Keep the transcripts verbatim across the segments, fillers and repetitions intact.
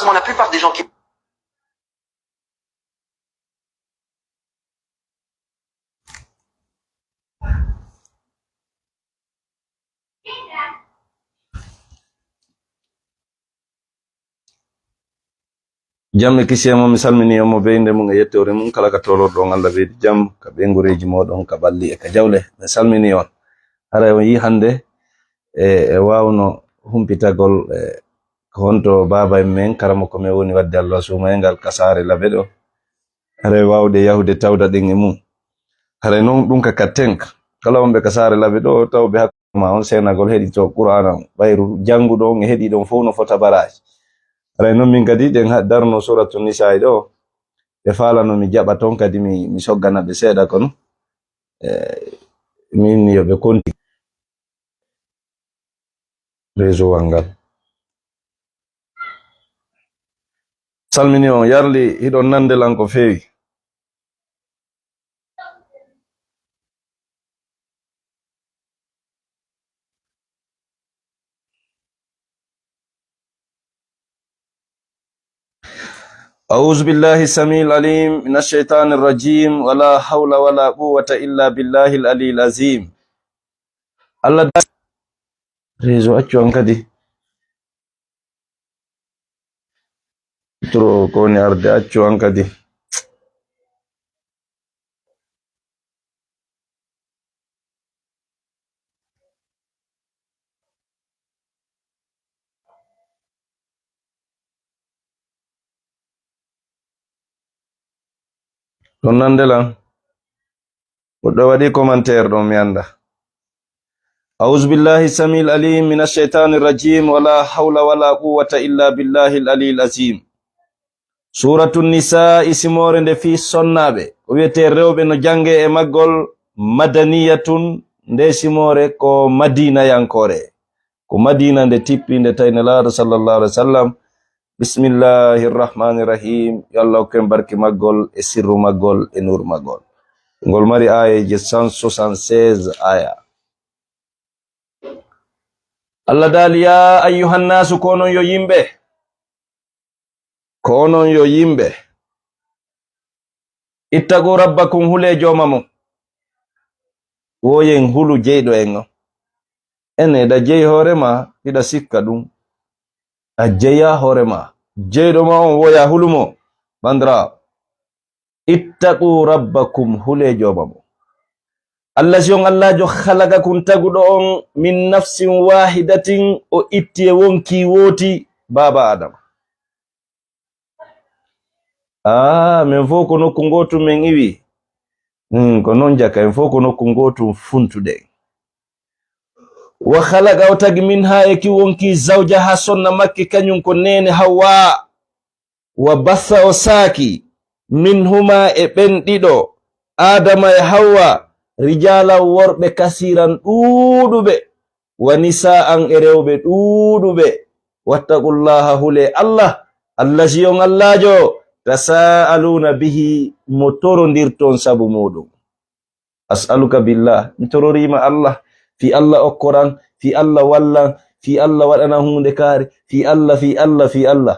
Pour la plupart des gens qui Jam e kisiyee mo, mi salminii on mo beynde mum e yettoore mum, kala ka toolorɗon Allah ɓeydi jam, ka ɓeynguureeji mooɗon, ka ɓalli e ka jawle. Mi salminii on. Haray on yii hannde e, e waawno humpitagol e, ko honto baaba en men, karamoko men woni waɗde Allah suumayngal ka saare Labe ɗo. Haray waawde yahude tawda ɗen e mum. Haray non ɗum ka ka tenk. Kala on ɓe ka saare Labe ɗo, taw ɓe ma on seenagol heɗito Qur'aana on. Ɓayru jannguɗo on e heɗiiɗo on fof no fota baraaji. Haray non min kadi ɗen ha-, darno Suuratu Nisaa'i ɗo, ɓe faalano mi jaɓa toon kadi mi, mi soggana ɓe seeɗa kono. E, min yo ɓe konti réseau wal ngal. Salmini on, yarli hiɗon nande lan ko feewi. أعوذ بالله السميع العليم من الشيطان الرجيم، ولا حول ولا قوة إلا بالله العلي العظيم. Allah da-, réseau accu an kadi. Trop ko woni arde, accu an kadi. Ɗon nande lan. Goɗɗo waɗi commentaire ɗon, mi annda. أعوذ بالله السميع العليم من الشيطان الرجيم، ولا حول ولا قوة إلا بالله العلي العظيم. Suuratu Nisaa, simoore nde fii sonnaaɓe. Ko wiyetee rewɓe no janngee e maggol, madaniyatun, nde simoore ko madiinayankoore. Ko Madiina nde tippi, nde tawi Nelaaɗo sallallahu alaihi wasallam. Bismillahi rahmani rahim. Yo Allah hokku en barke maggol e sirru maggol e nuuru maggol. Ngol mari aayeeje cent soixante-seize aaya. Allah daali, "Yaa ayyuhannaasu, ko onon yo yimɓe." Ko onon yo yimɓe. "Ittaqu rabbakum, hulee jooma mon." Woyen hulu jeyɗo en on. En eɗa jeyi hoore ma, hiɗa sikka ɗum. A jeya hoore ma. Jeyɗo ma on woya hulu mo. Bandira. "Ittaqu rabbakum, hulee jooma mon." Allah si on Allaajo khalaqakum taguɗo on min nafsin wahidatin, o itti e wonkii wooti, baaba Adama. Aa, men fof ko nokku ngootu men iwi. Hmm, ko noon jaka, en fof ko nokku ngootu funtuɗen. Wa khalaqa, o tagi, minha, e ki wonkii, zawjaha, sonna makki, kañum ko neene Hawwa. Wa batha, o saaki, minhuma, e ɓen ɗiɗo, Adama e Hawwa, rijalan, worɓe, kasiran, ɗuuɗuɓe, wa nisaan, e rewɓe ɗuuɗuɓe. Wattaqullaha, hulee Allah, allazi, on Allaajo, tasaaluna bihi, mo torondirton sabu muuɗum. As'aluka billah, mi tororiima Allah, fii Allah okkoran, fii Allah wallan, fii Allah waɗana huunde kaari, fii Allah, fii Allah, fii Allah.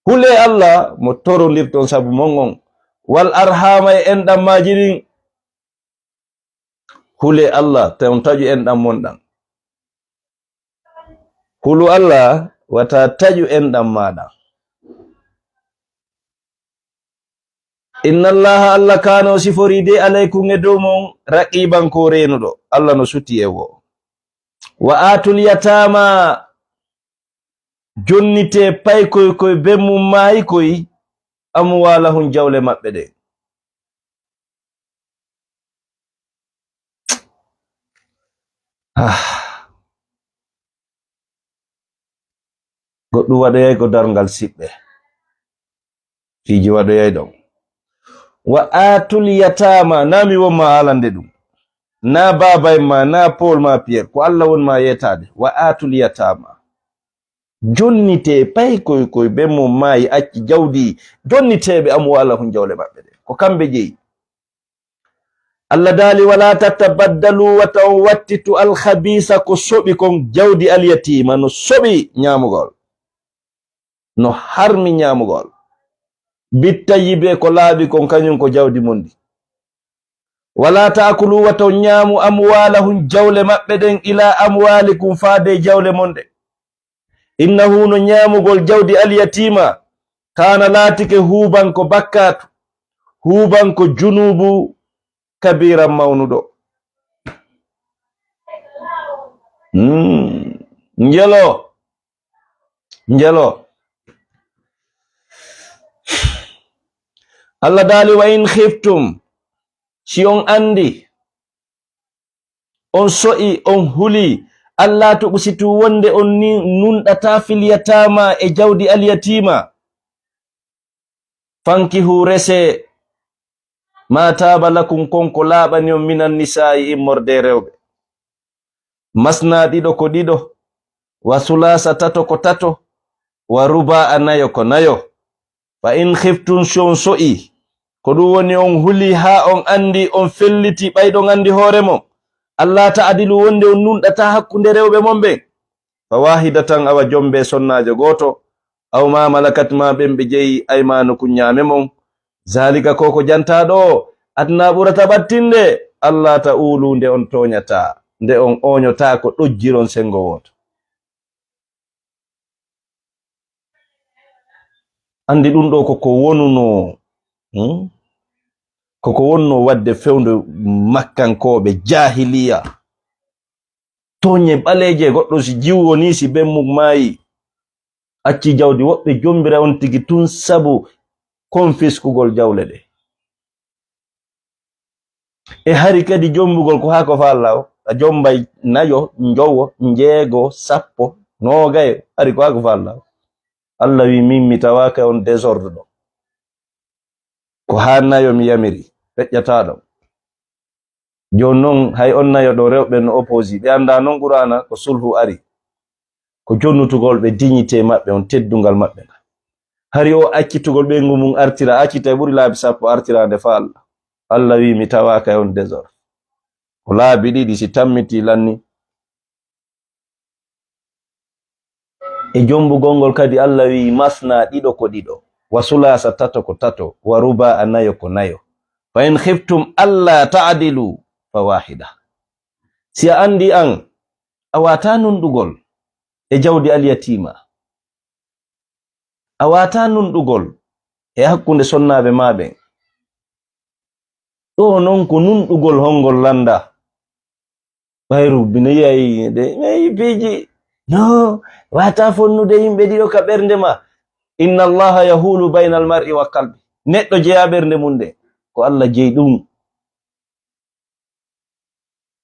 Hulee Allah mo torondirton sabu mon on. Wal arhama, e enɗammaaji ɗin. Hulee Allah, te on taƴu enɗam mon ɗam. Hulu Allah, wata taƴu enɗam maaɗa. Inna Allaha, Allah kaana, o siforii de alaykum, e dow mon, raqiban, ko reenuɗo. Allah no suti e wo. Wa atul yatama, Jonnitee paykoy koy ben mum maayi koy, amwaalahum, jawle maɓɓe ɗen. Ah. Goɗɗum waɗoyay ko darngal siɓɓe. Piiji waɗoyay ɗon. Wa aatul yataama, naa mi won ma haalande ɗum. Naa baaba en ma, naa Paul ma Pierre, ko Alla won ma yeetaade. Wa aatul yataama. Jonnitee paykoy koy ben mum maayi acci jawdi. Jonnitee ɓe amwaalahum, jawle maɓɓe ɗen. Ko kamɓe jeyi. Alla daali, "Wala tatabaddalu, wata on wattitu alkhabiisa, ko soɓi kon, jawdi alyatiima, no soɓi ñaamugol, no harmi ñaamugol. Bittayyibi, ko laaɓi kon, kañum ko jawdi mon ndi. Wala taakulu, wata on ñaamu amwaalahum, jawle maɓɓe ɗen, ila amwaalikum, faade jawle mon ɗen. Innahu, no ñaamugol jawdi alyatiima, kaana, laatike, huuban, ko bakkaatu, huuban, ko junuubu, kabiiran, mawnuɗo." Mm. Njelo, njelo. Alla daali, "Wa in khiftum," si on anndi, on so'i, on huli, alla tuqsitu, wonde on ni nunɗataa, fil yataama, e jawdi alyatiima. Fankihu, rese, ma taaba lakum, kon ko laaɓani on, minan nisaa'i, immorde e rewɓe. Masna, ɗiɗo ko ɗiɗo, wa sulaasa, tato ko tato, wa rubaa'a, nayo ko nayo. Fa in khiftum, si on so'i, ko ɗum woni on huli haa on anndi, on felliti, ɓay ɗon anndi hoore mon, alla ta'dilu, wonde on nunɗataa hakkunde rewɓe mon ɓen, fa waahidatan, awa jombe sonnaajo gooto, aw ma malakat, ma ɓen ɓe jeyi, aymaanukum, ñaame mon, zaalika, ko ko jantaaɗo o, adna, ɓurata ɓattinde, alla ta'ulu, nde on tooñataa, nde on ooñotaako ɗojjiron senngo wooto. Anndi ɗum ɗo koko wonunoo, hmm? Koko wonnoo waɗde fewndo makkankooɓe, jaahiliya. Tooñe ɓaleeje, goɗɗo si jiwwonii, si ben mum maayi, acci jawdi, woɓɓe jombira on tigi tun sabu konfiskugol jawle ɗe. E hari kadi jombugol ko haa ko faalla o, a jombay nayo, njowo, njeego, sappo, noogayo, hari ko haa ko faalla o. Alla wi, min mi tawaaka on désordre ɗo. Ko haa nayo mi yamiri, feƴƴataa ɗo. Jooni non, hay on nayo ɗo, rewɓe no opposé. Ɓe anndaa non Qur'aana ko sulhu ari. Ko jonnutugol ɓe dignité maɓɓe on, teddungal maɓɓe ngal. Hari o accitugol ɓeyngu mum artira, accita e ɓuri laabi sappo artiraande fa Alla. Alla wi, mi tawaaka e on désordre. Ko laabi ɗiɗi si tammiti lanni. E jombugol ngol kadi, Alla wi'i, masna, ɗiɗo ko ɗiɗo, wa sulaasa, tato ko tato, wa rubaa'a, nayo ko nayo. Fa in khiftum alla ta'dilu fa wahida. Si a anndi an, a waataa nunɗugol e jawdi alyatiima, a waataa nunɗugol e hakkunde sonnaaɓe maa ɓen. Ɗoo non ko nunɗugol hongol lannda. Ɓayru bino yayi de, yayi piiji. No, waataa fonnude yimɓe ɗiɗo ka ɓernde ma. Inna Allaha yahulu baynal mar'i wa qalbi. Neɗɗo jeyaa ɓernde mum nde. Ko Alla jeyi ɗum.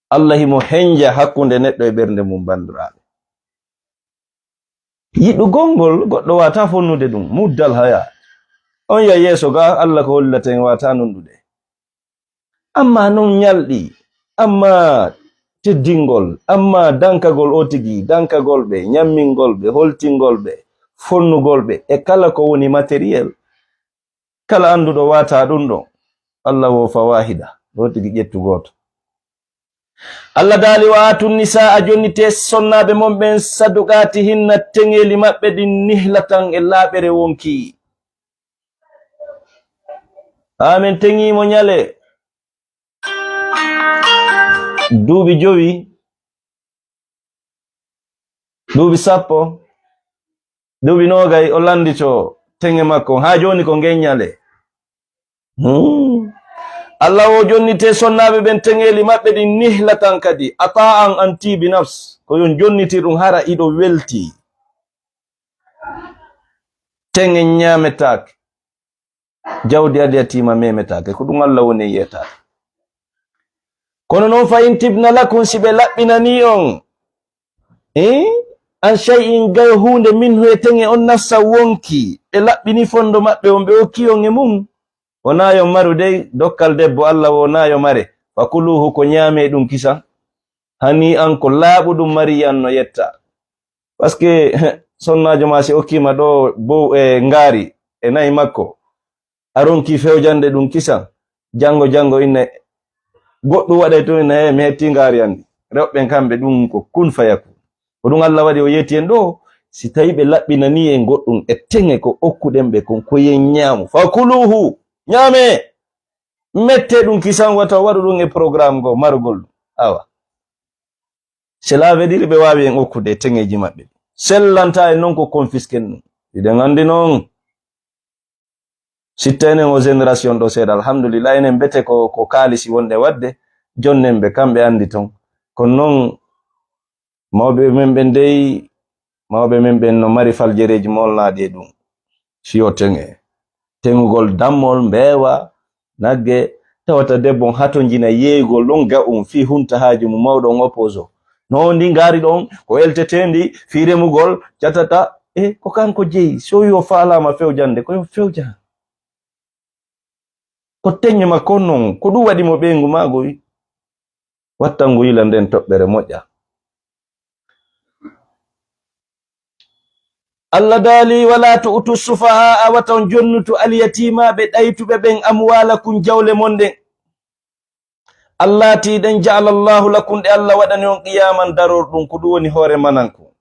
Alla himo henja hakkunde neɗɗo e ɓernde mum, banndiraaɓe. Yiɗugol ngol goɗɗo waataa fonnude ɗum, muddal haya. On yaha yeeso ga, Alla ko hollata en waataa nunɗude. Amma non ñalɗi, amma teddingol, amma dankagol o tigi, dankagol ɓe, ñammingol ɓe, holtingol ɓe, fonnugol ɓe, e kala ko woni matériel. Kala annduɗo waataa ɗum ɗo, Alla wo fa wahida, o tigi ƴettu gooto. Alla daali, wa aatu nisaa, jonnitee sonnaaɓe mon ɓen, saduqaatihinna, teŋeeli maɓɓe ɗin, nihlatan, e laaɓere wonki. Haa min teŋii mo ñale duuɓi jowi, duuɓi sappo, duuɓi noogay, o lanndito teŋe makko. Haa jooni ko ngeen ñale. Hmm. Alla wo jonnitee sonnaaɓe ɓen teŋeeli maɓɓe ɗin, nihlatan kadi, ata'an an tibi nafs, ko yon jonnitir ɗum hara iɗo welti. Teŋe ñaametaake. Jawdi alyatiima memetaake. Ko ɗum Allah woni e yeetaade. Kono noon, fa in tibna lakum, si ɓe laɓɓinanii on, eh, an shay'in, gay huunde, minhu, e teŋe on, nafsa, wonki, ɓe laɓɓini fondo maɓɓe on, ɓe okki on e mum. Wonaa yo maru dey, dokkal debbo Allah wo, wonaa yo mare. Fa kuluhu, ko ñaamee ɗum kisan. Hani an ko laaɓuɗum, mariyan, no yetta. Parce que sonnaajo ma si okkiima ɗo bow e ngaari e nayi makko, a ronki fewjande ɗum kisan, janngo, janngo inna goɗɗum waɗay tun, inna, "He, mi hetti ngaari anndi." Rewɓe kamɓe ɗum ko kun fayakun. Ko ɗum Allah waɗi o yeeti en ɗo, si tawi ɓe laɓɓinanii en goɗɗum e teŋe ko okkuɗen ɓe kon, ko yen ñaamu. Fa kuluhu, ñaame, mette ɗum kisan, wata waɗu ɗum e programme go marugol ɗum. Awa. Cela veut dire ɓe waawi en okkude e teŋeeji maɓɓe. Sellanta en noon ko confisquer ɗum. Hiɗen anndi noon. Sitta enen o génération ɗo seeɗa, alhamdulillah, enen mbete ko, ko kaalisi wonɗe waɗde, jonnen ɓe, kamɓe anndi toon. Kono noon, mawɓe men ɓen dey, mawɓe men ɓen no mari faljereeji molnaaɗi e ɗum. Fiyo teŋe. Teŋugol dammol, mbeewa, nagge, tawata debbo on hatonjina yeeygol ɗon ga um fii hunta haaju mum mawɗo on opposant. No ndi ngaari ɗon, ko elteteendi, fii remugol, catata, e ko kanko jeyi. So wi o faalaama fewjande, ko yo fewjan. Ko teŋe makko non, ko ɗum waɗi mo ɓeyngu maago wi. Wattan ngu yila nden toɓɓere moƴƴa. Allah daali, "Wala tu'tu sufaha'a, wata on jonnutu alyatiimaaɓe ɗaytuɓe ɓen, amwaalakum, jawle mon ɗen. Allati ɗen, ja'ala Allahu lakum, ɗe Allah waɗani on, qiyaman, darorɗum, ko ɗum woni hoore mananku.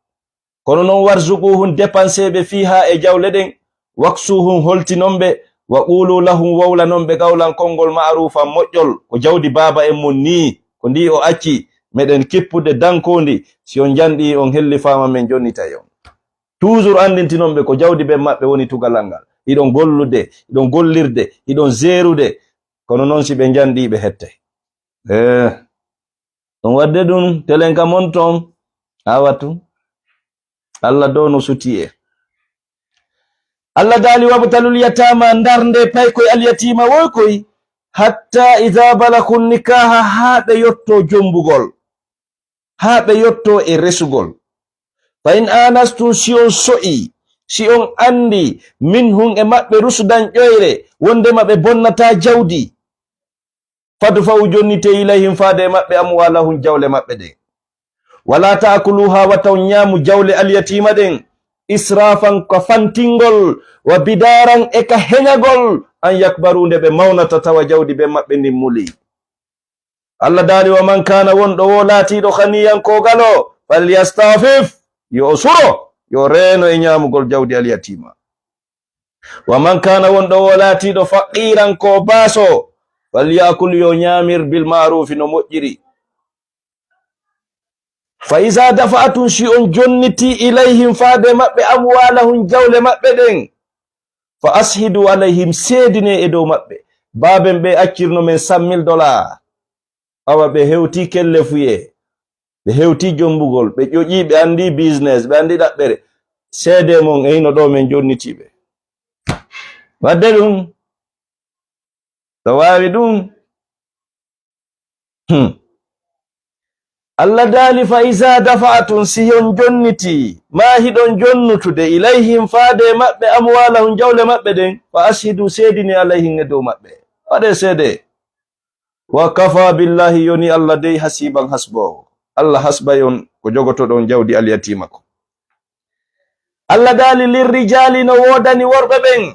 Kono non, warzuquhum, dépensez ɓe, fiha, e jawle ɗen, waksuhum, holtinon ɓe, wa qulu lahum, wowlanon ɓe, qawlan, konngol, ma'rufan, moƴƴol, ko jawdi baaba en mun nii, ko ndi o acci, meɗen kippude dankoondi, si on njanɗi, on hellifaama, men jonnitay on." Toujours anndintinon ɓe ko jawdi ben maɓɓe woni tugalal ngal. Hiɗon gollude, hiɗon gollirde, hiɗon jeerude. Kono non si ɓe njanɗi ɓe hette. Eh, ɗum waɗde ɗum, telen ka mon ton. Awa tun. Allah dow no suti e. Allah daali, "Wabtalul yatama, ndarnde paykoy alyatiima woy koy, hatta idha balagun nikaha, haa ɓe yotto jombugol." Haa ɓe yotto e resugol. Fa in anastum, si on so'i, si on anndi, minhum, e maɓɓe, rusudan, ƴoyre, wondema ɓe bonnataa jawdi, fadfa'u, jonnite, ilayhim, faade e maɓɓe, amwalahum, jawle maɓɓe ɗen. Wala ta'kuluha, wata on ñaamu jawle alyatiima ɗen, israfan, ka fantingol, wa bidaran, e ka heñagol, an yakbaru, nde ɓe mawnata, tawa jawdi ben maɓɓe ndin muli. Allah daali, "Wa man kana, wonɗo wo laatiiɗo, ghaniyan, ko galo, falyastafif, yo o suro, yo o reeno e ñaamugol jawdi alyatiima. Wa man kana, wonɗo wo laatiiɗo, faqiran, ko baaso, falyakul, yo o ñaamir, bil ma'rufi, no moƴƴiri." Fa iza dafa'tum, si on jonniti, ilayhim, faade maɓɓe, amwalahum, jawle maɓɓe ɗen, fa ashhidu alayhim, seedine e dow maɓɓe. Baaben ɓe accirno men cent mille dollars. Awa ɓe hewti kellefuye, ɓe hewti jombugol, ɓe ƴoƴi, ɓe anndi business, ɓe anndi ɗaɓɓere. Seede mon e hino ɗo men jonniti ɓe. Wadde ɗum, ɗo waawi ɗum. Hmm. Allah daali, "Fa iza dafa'tum, si on jonniti, ma hiɗon jonnutude, ilayhim, faade e maɓɓe, amwalahum, jawle maɓɓe ɗen, fa ashhidu, seedini, alayhim, e dow maɓɓe." Waɗe seede. Wa kafa billahi, yoni Allah dey, hasiban, hasboowo. Allah hasbay on ko jogotoɗon jawdi alyatiima ko. Allah daali, "Lirrijali, no woodani worɓe ɓen."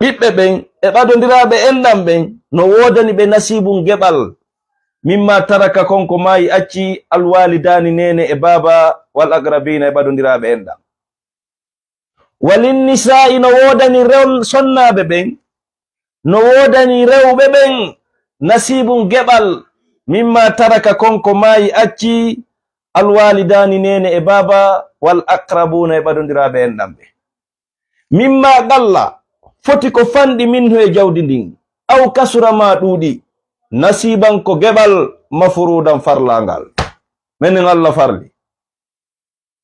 Ɓiɓɓe ɓen e ɓadondiraaɓe enɗam ɓen, no woodani ɓe nasibun geɓal, mimma taraka, kon ko maayi acci, alwalidaani, neene e baaba, wal aqrabina, e ɓadondiraaɓe enɗam. Walin nisa'i, no woodani rew-, sonnaaɓe ɓen, no woodani rewɓe ɓen nasibun geɓal, mimma taraka, kon ko maayi acci, alwalidaani, neene e baaba, wal aqrabuna, e ɓadondiraaɓe enɗam ɓen. Mimma qalla, foti ko fanɗi, minhu, e jawdi ndin, aw kasura, ma ɗuuɗi, nasiban, ko geɓal, mafrudan, farlangal. Menen Allah farli.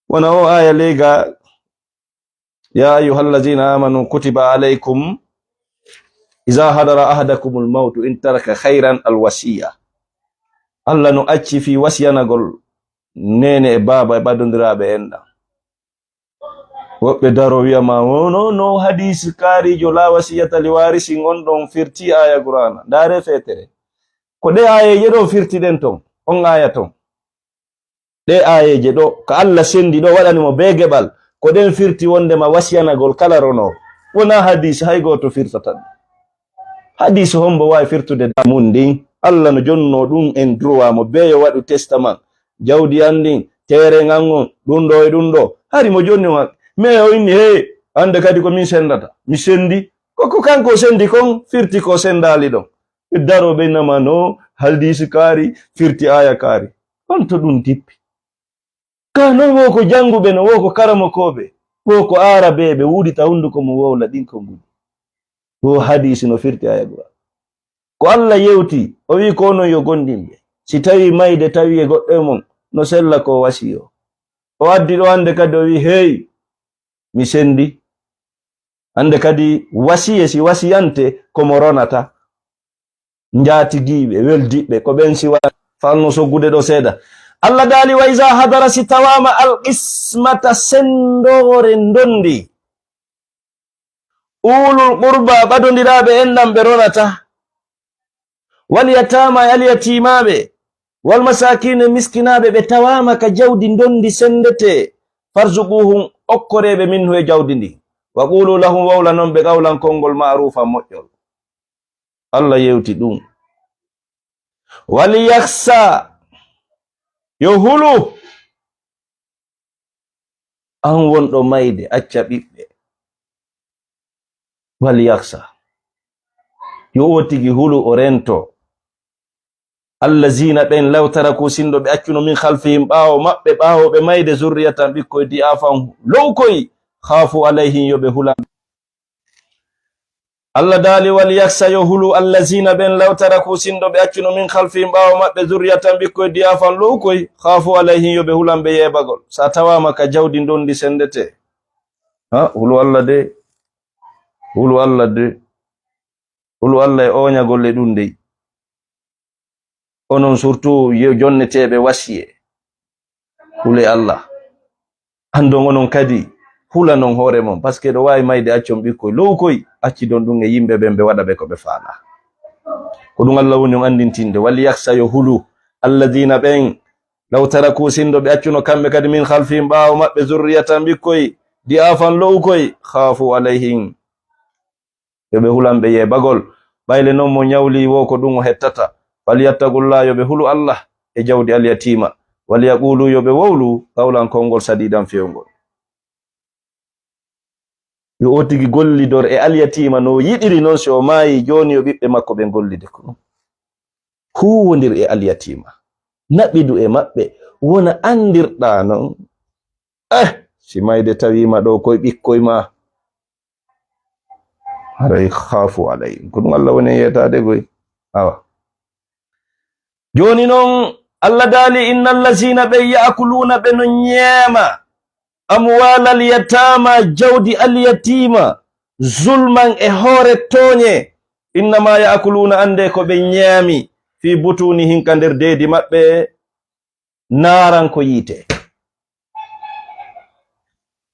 Wona o aya leyga, يا أيها الذين آمنوا كتب عليكم إذا حضر أحدكم الموت إن ترك خيرا الوصية. Allah no acci fii wasiyanagol neene e baaba e ɓadondiraaɓe enɗam. Woɓɓe daro wi'a ma, "O no, no hadiis kaariijo la wasiyata li waarisi ngon ɗon firti aaya Qur'aana." Ndaare feetere. Ko ɗe aayeeje ɗo firti ɗen ton, on aaya ton. Ɗe aayeeje ɗo, ka Allah sendi ɗo waɗani mo bee geɓal, ko ɗen firti wondema wasiyanagol kala rono. Wona hadiis hay gooto firtata ɗum. Hadiis hombo waawi firtude da mun ndin? Allah no jonno ɗum en droit mo bee yo waɗu testament. Jawdi an ndin, teeren an on, ɗum ɗo e ɗum ɗo. Hari mo jonni on haqqe. Mais o inni, "Hey, hande kadi ko min sendata." Mi sendi. Ko, ko kanko o sendi kon, firti ko sendaali ɗon. Ɓe daro ɓe nama no, hadiis kaari, firti aaya kaari. On to ɗum dippi. Ka non wo ko jannguɓe no, wo ko karamokooɓe, wo ko aarabeeɓe wuɗita hunnduko mum wowla ɗin konguɗi. Wo hadiisi no firti aaya Qur'aan. Ko Allah yewti, o wi'i ko onon yo gondinɓe. Si tawi mayde tawi e goɗɗo e mon, no sella ko wasiyo. O addi ɗo hannde kadi o wi'i, "Hey, mi sendi." Hannde kadi wasiye si wasiyante ko mo ronata. Njaatigiiɓe, weldiɓɓe, ko ɓen siwa fanno soggude ɗo seeɗa. Allah daali, "Wa iza hadara si tawaama alqismata sendoore ndondi." Ulul qurba ɓadondiraaɓe enɗam ɓe ronata. Wal yataama e alyatiimaaɓe. Wal masaakiina e miskinaaɓe ɓe tawaama ka jawdi ndondi sendete. Farzuquhum okkoreeɓe minhu e jawdi ndi. Wa qulu lahum wowla non ɓe qawlan konngol ma'rufan moƴƴol. Allah yewti ɗum. Wal yakhsha, yo hulu. An wonɗo mayde, acca ɓiɓɓe. Wal yakhsha, yo o tigi hulu, o rento. Allazina ɓen law taraku sinɗo ɓe accuno min khalfihim ɓaawo maɓɓe, ɓaawo ɓe mayde zurriyatan ɓikkoy di'afan lowkoy, khafu alayhim yo ɓe hulan. Allah daali, "Wal yakhsha yo hulu allazina ɓen law taraku sinɗo ɓe accuno min khalfihim ɓaawo maɓɓe zurriyatan ɓikkoy di'afan lowkoy, khafu alayhim yo ɓe hulan ɓe yeebagol." Sa tawaama ka jawdi ndondi sendete. Ha, hulu Allah de. Hulu Allah de. Hulu Allah e oonyagol e ɗum dey. Onon surtout yo jonneteeɓe wasiye. Hule Allah. Andon onon kadi hulanon hoore mon. Parce que ɗo waawi mayde accon ɓikkoy lowkoy. Accidon ɗum e yimɓe ɓen ɓe waɗa ɓe ko ɓe faala. Ko ɗum Allah woni on andintinde. Wal yakhsha yo hulu. Alladina ɓen. Law taraku sinɗo ɓe accuno kamɓe kadi min khalfihim ɓaawo maɓɓe zurriyatan ɓikkoy. Di'afan lowkoy. Khafu alayhim. Yo ɓe hulan ɓe yeebagol. Ɓayle non mo ñawli wo ko ɗum o hettata. Falyattaqullah, yo ɓe hulu Allah e jawdi alyatiima. Walyaqulu, yo ɓe wowlu qawlan konngol sadiidan fewngol. Yo o tigi gollidor e alyatiima no o yiɗiri non, si o maayi jooni yo ɓiɓɓe makko ɓen gollide ko ɗum. Huuwondir e alyatiima. Naɓidu e maɓɓe. Wona andirɗaa non. Eh, si mayde tawiima ɗo koye ɓikkoy ma. Haray khafu alayhim. Ko ɗum Allah woni e yeetaade koy. Awa. Jooni non, Allah daali, "Innal lazina ɓe ya'kuluna ɓe no ñeema amwalal yatama jawdi alyatiima zulman e hoore tooñe. Innama ya'kuluna ande ko ɓe ñaami fi butunihim ka nder deedi maɓɓe." Naaran ko yiite.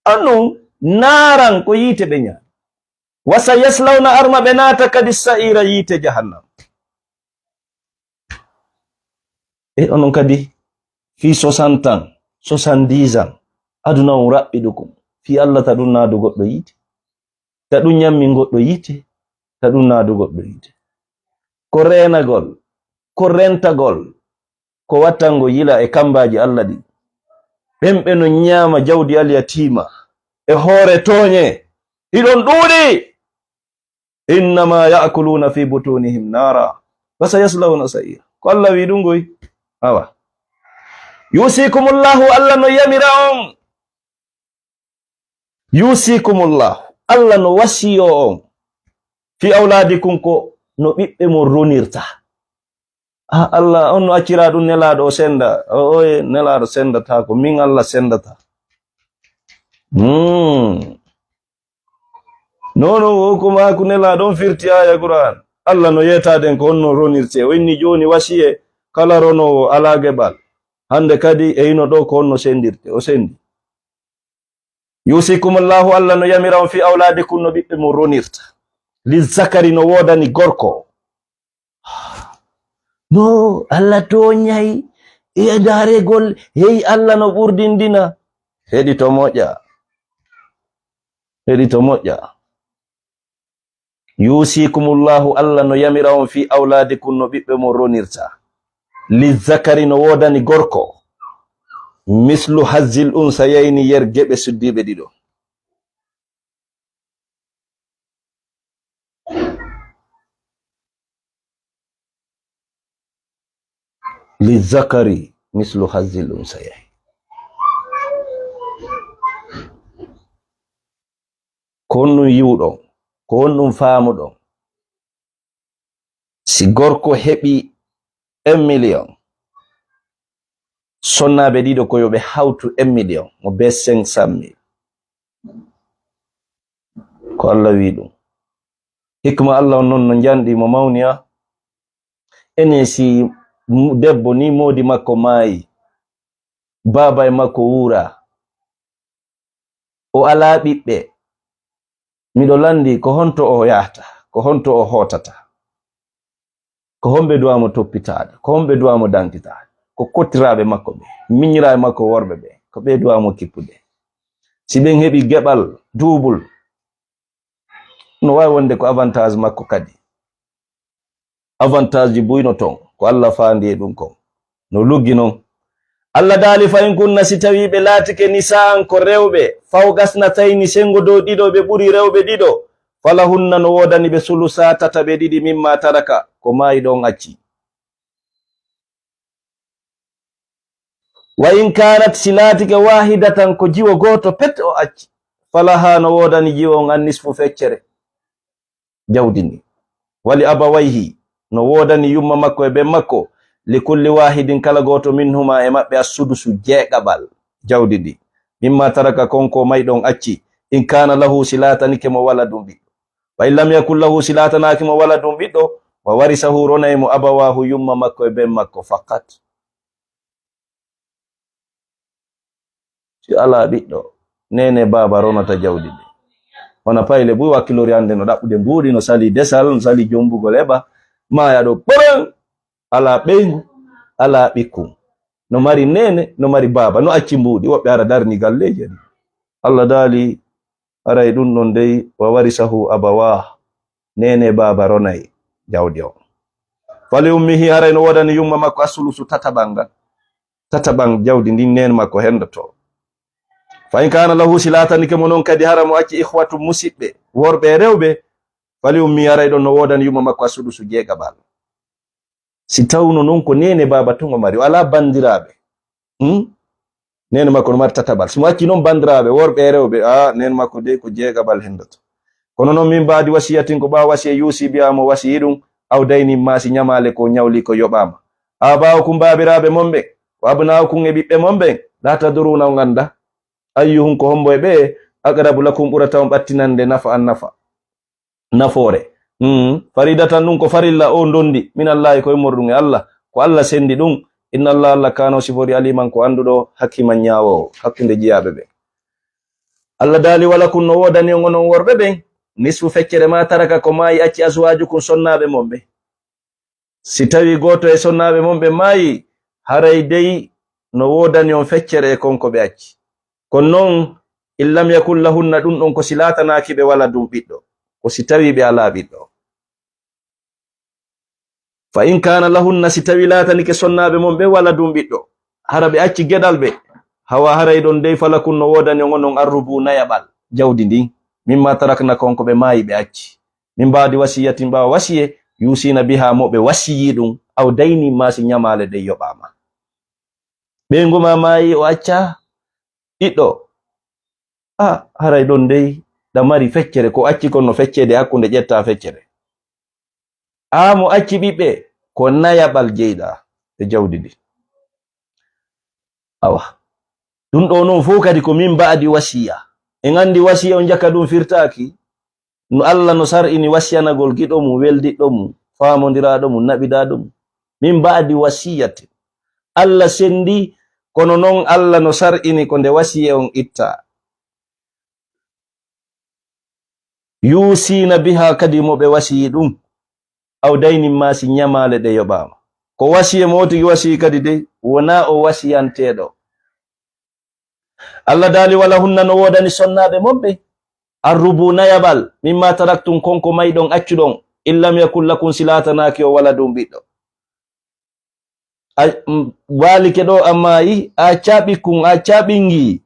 Anun naaran ko yiite ɓe ñaami. Wasa yaslawna arma ɓe naata kadi sa'ira yiite jahannam. E onon kadi fii soixante ans, soixante-dix ans, aduna on raɓɓi ɗukum. Fii Allah ta ɗum naadu goɗɗo yiite. Ta ɗum ñammi goɗɗo yiite. Ta ɗum naadu goɗɗo yiite. Ko reenagol, ko rentagol, ko wattango yila e kambaaji Allah ɗin. Ɓen ɓe no ñaama jawdi alyatiima e hoore tooñe. Hiɗon ɗuuɗi. Innama ya'kuluna fi butunihim nara. Wa sayaslawna sa'ira. Ko Allah wi ɗum goy. Awa. Yusikumullahu, Allah no yamira on. Yusikumullah, Allah no wasiyo on. Fi awladikum, ko no ɓiɓɓe mon ronirta. Ah, Allah on no accira ɗum nelaaɗo o senda. O, oye, nelaaɗo sendata ko min Allah sendata. Hmm. Non non, o ko maaku Nelaaɗo on firti aaya Qur'aan. Allah no yeetaaden ko honno ronirtee. O inni jooni wasiye kala ronoowo alaa geɓal. Hannde kadi e hino ɗoo ko honno sendirte. O sendi. Yuusikumullahu, Allah no yamira on fii awlaadikum no ɓiɓɓe mum ronirta. Lizzakari no woodani gorko. No Allah tooñay e daaregol, hey Allah no ɓurdindina. Heɗito moƴƴa. Heɗito moƴƴa. Yuusikumullahu, Allah no yamira on fii awlaadikum no ɓiɓɓe mon ronirta. Lizzakari no woodani gorko. Mislu hazzil unsayayni yer geɓe suddiiɓe ɗiɗo. Lizzakari mislu hazzil unsayayni. Ko honɗum yiwuɗon? Ko honɗum faamuɗon? Si gorko heɓi un million, sonnaaɓe ɗiɗo ko yo ɓe hawtu un million, mo be cinq cent mille. Ko Allah wi'i ɗum. Hikma Allah on non no njanɗi mo mawni a. Ene si m-, debbo ni moodi makko maayi, baaba e makko wuura, o alaa ɓiɓɓe, miɗo lanndi ko honto o yahata, ko honto o hootata, ko homɓe duwa mo toppitaade, ko homɓe duwa mo dankitaade, ko kottiraaɓe makko ɓe, miñiraaɓe makko worɓe ɓe, ko ɓe duwa mo kippude. Si ɓen heɓi geɓal duubul, no waawi wonde ko avantage makko kadi. Avantage ji buy no ton, ko Allah faandi e ɗum kon. No luggi non. Allah daali, "Fa in kunna", si tawii ɓe laatike nisaan ko rewɓe, fawqa isnatayni, senngo dow ɗiɗo, ɓe ɓuri rewɓe ɗiɗo, falahunna no woodani ɓe sulusaa tataɓe ɗiɗi mimma taraka, ko maayi ɗon acci. Wa in kanat, si laatike wahidatan ko jiwo gooto pet o acci, falaha no woodani jiwo on an nisfu feccere jawdi ndi. Wali abawayhi no woodani yumma makko e ben makko, li kulli wahidin kala gooto minhuma e maɓɓe assudusu jeegaɓal jawdi ndi. Mimma taraka kon ko may ɗon acci, in kana lahu si laatanike mo waladun ɓiɗɗo. Wa in lam yakun lahu si laatanaaki mo waladun ɓiɗɗo, wa warisahu ronay mo abawahu yumma makko e ben makko faqat. Si alaa ɓiɗɗo, neene baaba ronata jawdi ndi. Wona payle buy wakkilori hannde no ɗaɓɓude mbuuɗi, no sali desal, no sali jombugol eɓa, maaya ɗo ɓoron, alaa ɓeyngu, alaa ɓikkun. No mari neene, no mari baaba, no acci mbuuɗi, woɓɓe ara darni galleeji en. Allah daali, haray ɗum ɗon dey, wa warisahu abawah, neene baaba ronay jawdi o. Fali ummihi, haray no woodani yumma makko asulusu tataɓal ngal. Tataɓal jawdi ndin neen makko hendoto. Fa in kana lahu, si laatanike mo non kadi hara mo acci ikhwatu musiɓɓe, worɓe e rewɓe, fali ummi haray ɗon no woodani yumma makko assudusu jeegaɓal. Si tawno non ko neene baaba tun o mari, o alaa bandiraaɓe. Hmm? Neene makko no mari tataɓal. Si mo acci non bandiraaɓe, worɓe e rewɓe, a, neene makko dey ko jeegaɓal hendoto. Kono non min baadi wasiyatin ko ɓaawo wasiya yuusi biya mo wasiyi ɗum, aw daynin maa si ñamaale ko ñawli ko yoɓaama. Aabaa'ukum baabiraaɓe mon ɓen, wa abnaa'ukum e ɓiɓɓe mon ɓen, laa tadruuna on annda. Ayyuhum ko hombo e ɓe, aqrabu lakum ɓurata on ɓattinande nafa an nafa. Nafoore. Mm. Faridatan ɗum ko farilla o ndondi, min Allahi ko e morɗum e Allah, ko Allah sendi ɗum. Inna Allah Allah kano sifori aliman ko annduɗo hakiman ñaawoowo hakkunde jiyaaɓe ɓen. Allah daali wala kun no woodani on onon worɓe ɓen, nisfu feccere ma taraka ko maayi acci azwaajukum sonnaaɓe mon ɓen. Si tawii gooto e sonnaaɓe mon ɓe maayi, haray dey no woodani on feccere e kon ko ɓe acci. Kono non, in lam yakun lahunna ɗum ɗon ko si laatanaaki ɓe waladun ɓiɗɗo, ko si tawii ɓe alaa ɓiɗɗo. Fa in kana lahunna, si tawii laatanike sonnaaɓe mon ɓe waladun ɓiɗɗo, hara ɓe acci geɗal ɓe, hawa haray ɗon dey falakun no woodani on onon arrubu nayaɓal jawdi ndin, mimma tarakna kon ko ɓe maayi ɓe acci. Min baadi wasiyatin, ɓaawo wasiye, yuusina biha mo ɓe wasiyi ɗum, aw daynin maa si ñamaale ɗen yoɓaama. Ɓeyngu ma maayi o acca ɓiɗɗo. A, haray ɗon dey ɗa mari feccere, ko acci kon no feccede hakkunde ƴetta feccere. A mo acci ɓiɓɓe, ko nayaɓal jeyɗa e jawdi ndi. Awa. Ɗum ɗo non fof kadi ko min baadi wasiya. En anndi wasiya on jaka ɗum firtaaki. no Allah no sar'ini wasiyanagol giɗo mum, weldiɗɗo mum, faamondiraaɗo mum, naɓidaaɗo mum. Min ba'di wasiyatin. Allah senndi, kono noon Allah no sar'ini ko nde wasiye on ittaa. Yuusiina bihaa, kadi mo ɓe wasiyi ɗum, aw daynin maa si ñamaale ɗe yoɓaama. Ko wasiye mo o tigi wasiyi kadi dey, wonaa o wasiyanteeɗo. Allah daali, wala hunna no woodani sonnaaɓe mon ɓe, arrubu nayaɓal, mimma taraktum kon ko mayɗon accuɗon, in lam yakun lakum si laatanaaki o waladun ɓiɗɗo. A, m, waalike ɗo a maayi, a accaa ɓikkun, a accaa ɓinngi.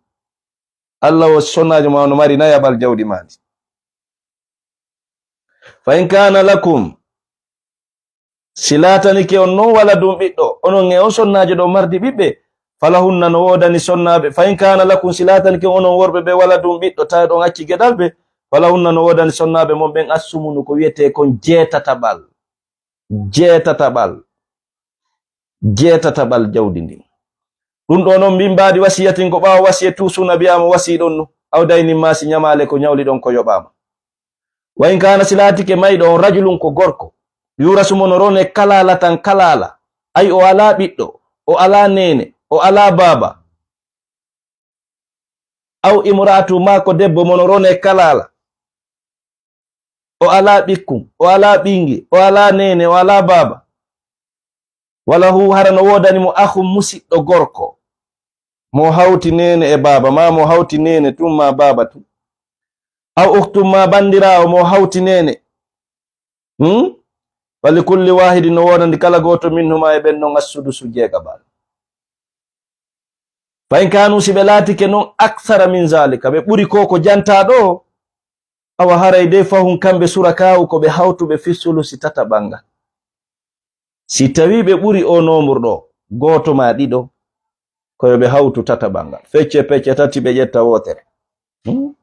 Allah o sonnaajo ma no mari nayaɓal jawdi ma ndi. Fa in kaana lakum, si laatanike on noon waladun ɓiɗɗo, onon e on sonnaajo ɗo mardi ɓiɓɓe, falahunna no woodani sonnaaɓe, fa in kaana lakum, si laatanike onon worɓe ɓe waladun ɓiɗɗo, tawi ɗon acci geɗal ɓe, falahunna no woodani sonnaaɓe mon ɓen assumunu ko wiyetee kon jeetataɓal. Jeetataɓal. Jeetataɓal jawdi ndin. Ɗum ɗo noon, min mbaadi wasiyatin ko ɓaawo wasiya tuusuna biyaa mo wasii ɗon nu, aw daynin maa si ñamaale ko ñawli ɗon ko yoɓaama. Wa in kaana si laatike mayɗo on rajulun ko gorko, yurasu mo no rone kalaala tan kalaala, ay o alaa ɓiɗɗo, o alaa neene, o alaa baaba. Aw imra'atu maa ko debbo mo no rone kalaala, o alaa ɓikkun, o alaa ɓinngi, o alaa neene, o alaa baaba. Wala hu hara no woodani mo akhun musiɗɗo gorko, mo hawti neene e baaba, maa mo hawti neene tun maa baaba tun. Aw ukhtun maa banndiraawo mo hawti neene. Hmm? Fali kulli waahidin no woodani kala gooto minhumaa e ɓen non assudusu jeegaɓal. Fa in kaanu si ɓe laatike non akthara min zalika, ɓe ɓuri ko ko jantaa ɗo, awa haray dey fahun kamɓe surakaawu ko ɓe hawtuɓe fi sulusi tataɓal ngal. Si tawii ɓe ɓuri o nombre ɗo, gooto maa ɗiɗo, ko yo ɓe hawtu tataɓal ngal. Fecce pecce tati ɓe ƴetta wootere. Hmm?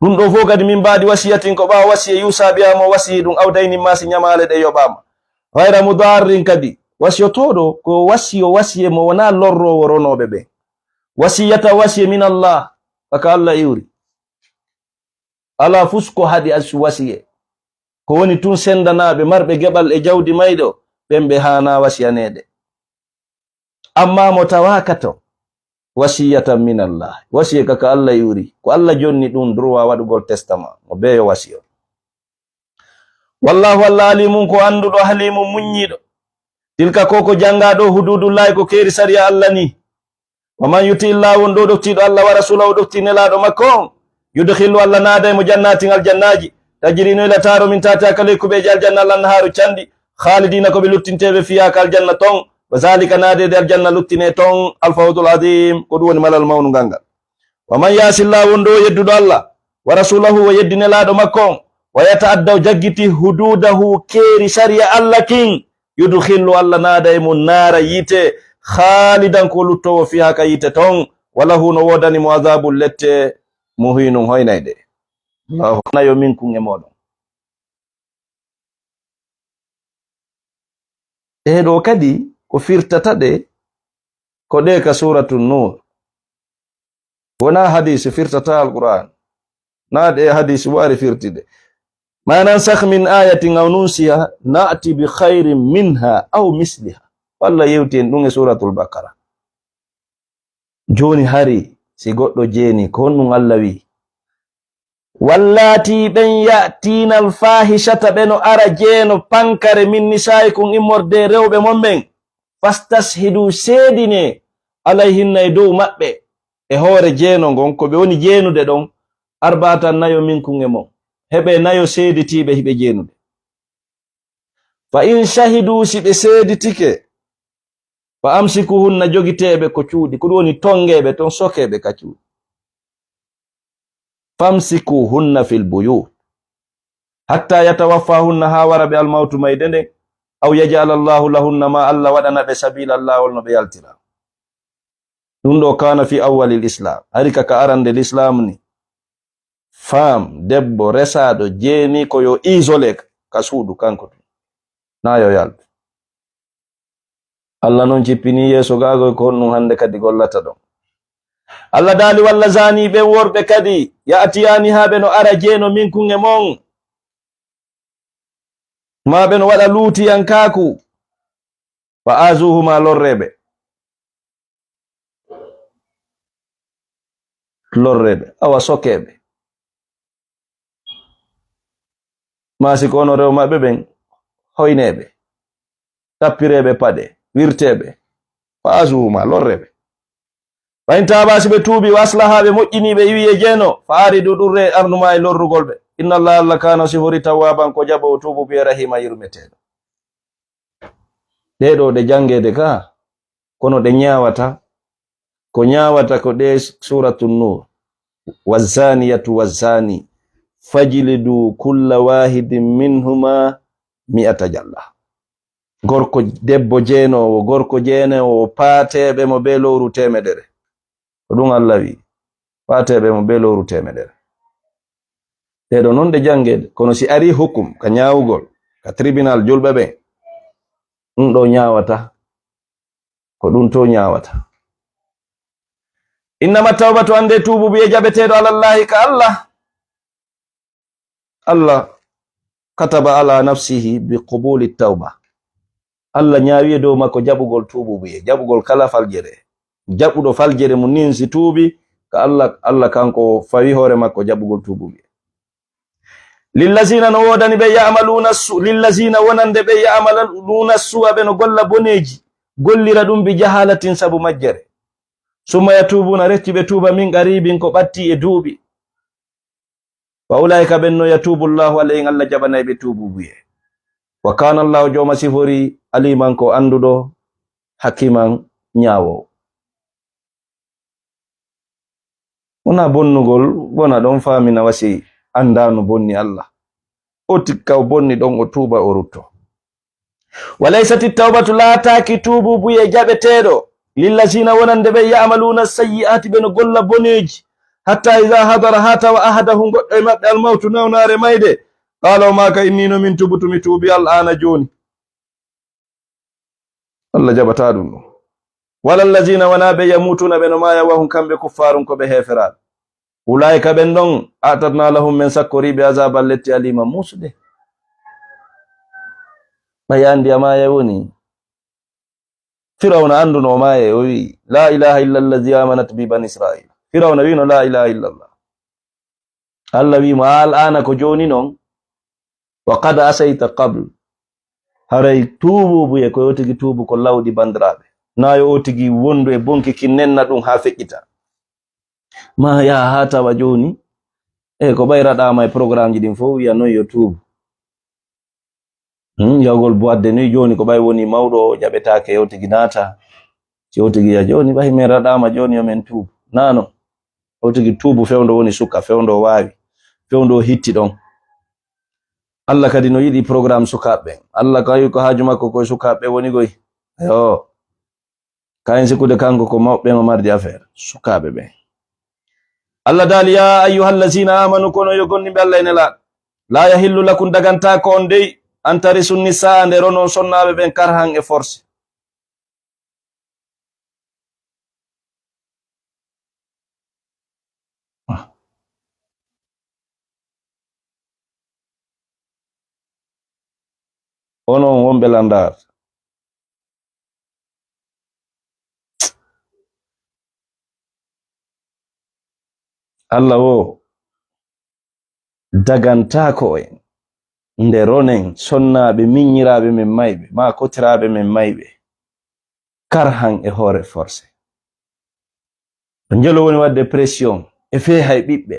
Ɗum ɗo fof kadi min mbaadi wasiyatin ko ɓaawo wasiya yuusa biyaa mo wasiyi ɗum aw daynin maa si ñamaale ɗe yoɓaama. Ghayra mudarrin kadi wasiyotooɗo ko wasiyo wasiye mo wonaa lorroowo ronooɓe ɓe. Wasiyata wasiye min Allah, kaka Allah iwri. Alaa fus ko haɗi as wasiye. Ko woni tun senndanaaɓe marɓe geɓal e jawdi mayɗo, ɓen ɓe haanaa wasiyaneede. Ammaa mo tawaaka to, wasiyatan min Allah. Wasiye kaka Allah yuri. Ko Allah jonni ɗum droit waɗugol testament. Mo beeyo wasiyo. Wallahu Allah alimun ko annduɗo, halimun muññiiɗo. Tilka ko ko janngaa ɗo huduudullahi ko keeri sariya Allah ni. Wa man yuti illah won ɗo ɗoftiiɗo Allah wa rasulahu ɗofti nelaaɗo makko on. Yudkhilhu Allah naaday mo jannatin aljannaaji. Tajri no ila taaro min tahtiha ka ley kuɓeeji aljanna al anhaaru canɗi. Khalidina ko ɓe luttinteeɓe fiha ka aljanna ton. Wa zalika naadede aljanna luttine ton. Alfawzul azim ko ɗum woni malal mawnungal ngal. Wa man yasi llah won ɗo o yedduɗo Allah. Wa rasulahu o yeddi nelaaɗo makko on. Wa yata'adda o jaggiti hududahu keeri sariya Allah kin. Yudkhilhu Allah naada e mum naara yiite. Khalidan ko luttowo fiha ka yiite ton. Wa lahu no woodani mo azabun lette. Muhinun hoynayde. Allahu nayo minkun e moɗon. Ɗee ɗoo kadi ko firtata ɗe, ko ɗee ka Suuratu Nuur. Wonaa hadiisi firtata Alqur'aan. Naa ɗee hadiisi waari firtide. Ma nansakh min ayatin aw nunsiha na'ti bi khayrin minha aw misliha. Walla yewti en ɗum e Suuratul Baqara. Jooni hari, si goɗɗo jeeni, ko honɗum Alla wi'i? Wallaati ɓen ya'tiina alfaahishata, ɓe no ara jeeno pankare, min nisaa'ikum, immorde e rewɓe mon ɓen, fastashhiduu, seedinee, alayhinna, e dow maɓɓe, e hoore jeeno ngon, ko ɓe woni jeenude ɗon, arba'atan, nayo, minkum, e mon, heɓee nayo seeditiiɓe hiɓe jeenude. Fa in shahiduu, si ɓe seeditike, fa amsikuhunna, jogiteeɓe ko cuuɗi, ko ɗum woni tongeeɓe ton, sokeeɓe ka cuuɗi. Famsikuhunna fil buyut. Hatta yatawaffahunna, haa wara ɓe almawtu mayde nden, aw yaj'ala Allahu lahunna, ma Allah waɗana ɓe sabilan, laawol no ɓe yaltira. Ɗum ɗo kana fi awwalil Islam. Hari ka, ka arande L'islam ni. Femme, debbo, resaaɗo, jeeni ko yo isolé ka suudu kanko tun. Na yo yaltu. Allah non cippini yeeso gaago ko honɗum hannde kadi gollata ɗon. Allah daali, walla zani ɓen worɓe kadi, ya'tiyaani haa ɓe no ara jeeno minkum e mon. Maa ɓe no waɗa luutiyankaaku. Fa azuhuma, lorreeɓe. Lorreeɓe, awa sokeeɓe. Maa si ko onon rewo maɓɓe ɓen, hoyneeɓe, tappireeɓe paɗe, wirteeɓe. Fa azuhuma, lorreeɓe. Fa in taaba, si ɓe tuubi, wa aslaha, ɓe moƴƴini, ɓe iwi e jeeno, fa aridu, ɗurre arnuma e lorrugol ɓe. Inna Allah, Allah kaana sifori tawwaban ko jaɓoowo tuubu ɓe rahima yurmeteeɗo. Ɗee ɗoo ɗe janngeede ka, kono ɗe ñaawata. Ko ñaawata ko ɗee Suuratu Nuur. Wazzaniyatu wazzani fajlidu kulla wahidin minhuma mi'ata jalda. Gorko debbo jeenoowo, gorko jeenoowo, paateeɓe mo bee lowru teemedere. Ko ɗum Allah wi'i. Paateeɓe mo bee lowru teemedere. Ɗee ɗoo noon ɗe janngeede, kono si arii hukum ka ñaawugol, ka tribunal julɓe ɓen, ɗum ɗoo ñaawata. Ko ɗum to ñaawata. Innama tawbatu, annde tuubu buye jaɓeteeɗo alallahi ka Allah. Allah kataba ala nafsihi bi qubuli tawba. Allah ñaawi e dow makko jaɓugol tuubu buye, jaɓugol kala faljere. Jaɓuɗo faljere mum nin si tuubi ka Allah, Allah kanko fawi hoore makko jaɓugol tuubu buye. Lillazina no woodani ɓe ya'maluna su-, lillazina wonande ɓe ya'maluna su'a ɓe no golla boneeji, gollira ɗum bi jahalatin sabu majjere. Summa yatubuna, refti ɓe tuuba min qaribin ko ɓatti e duuɓi. Fa ulaika ɓen no yatubu Allahu alayhim, Allah jaɓanay ɓe tuubu buye. Wa kana Allahu jooma sifori aliman ko annduɗo, hakiman ñaawo. Wona bonnugol, wona ɗon faamina wasi anndaano bonni Allah. O tikka o bonni ɗon o tuuba o rutto. Wa laysati tawbatu, laataaki tuubu buye jaɓeteeɗo, lillazina wonande ɓe ya'maluna sayyi'ati ɓe no golla boneeji. Hatta iza hadara haa tawa ahadahum goɗɗo e maɓɓe almawtu nawnaare mayde. Qala o maaka inni no min tubutu mi tuubi al'ana jooni. Allah jaɓataa ɗum ɗum. Wala allazina wonaa ɓe yamutuna ɓe no maaya wahum kamɓe kuffaarun ko ɓe heeferaaɓe. Ulaa'ika ɓen ɗon a'tadna lahum men sakkoriiɓe azaban letti alima muusde. Ɓay anndi a maaya woni. Firawna annduno o maaya o wi'i, la ilaha illa allazi amanat bi bani Israil. Firawna wi'no la ilaha illa Allah. Allah wi'i mo, a al'aana ko jooni non, wa qad asayta qabl. Haray tuubu buye ko yo tigi tuubu ko lawɗi bandiraaɓe. Na yo o tigi wondu e bonki kin nenna ɗum haa feƴƴita. Ma yaha haa tawa jooni, e ko ɓay raɗaama e programmeji ɗin fof wi'a non yo tuubu. Hmm, yahugol boîte de nuit jooni ko ɓay woni mawɗo o jaɓetaake yo tigi naata. Si o tigi ya jooni ɓay min raɗaama jooni yo men tuubu. Naano. O tigi tuubu fewndo woni suka, fewndo waawi, fewndo hitti ɗon. Allah kadi no yiɗi programme sukaaɓe ɓen. Allah kay ko haaju makko koye sukaaɓe ɓe woni goy. Yo. Kayen sikkude kanko ko mawɓe ɓen o mardi affaire. Sukaaɓe ɓen. Allah daali, ya ayyuhallazina amanu, kono yo gomɗinɓe Allah e Nelaaɗo. La yahillu lakum, dagantaako on dey, an tarisu nisaa, nde ronon sonnaaɓe ɓen karhan e force. Onon wonɓe Landaar, Allah wo dagantaako en nde ronen sonnaaɓe miññiraaɓe men mayɓe, maa kotiraaɓe men mayɓe, karhan e hoore forcé. Ko njelo woni waɗde pression e feeha e ɓiɓɓe.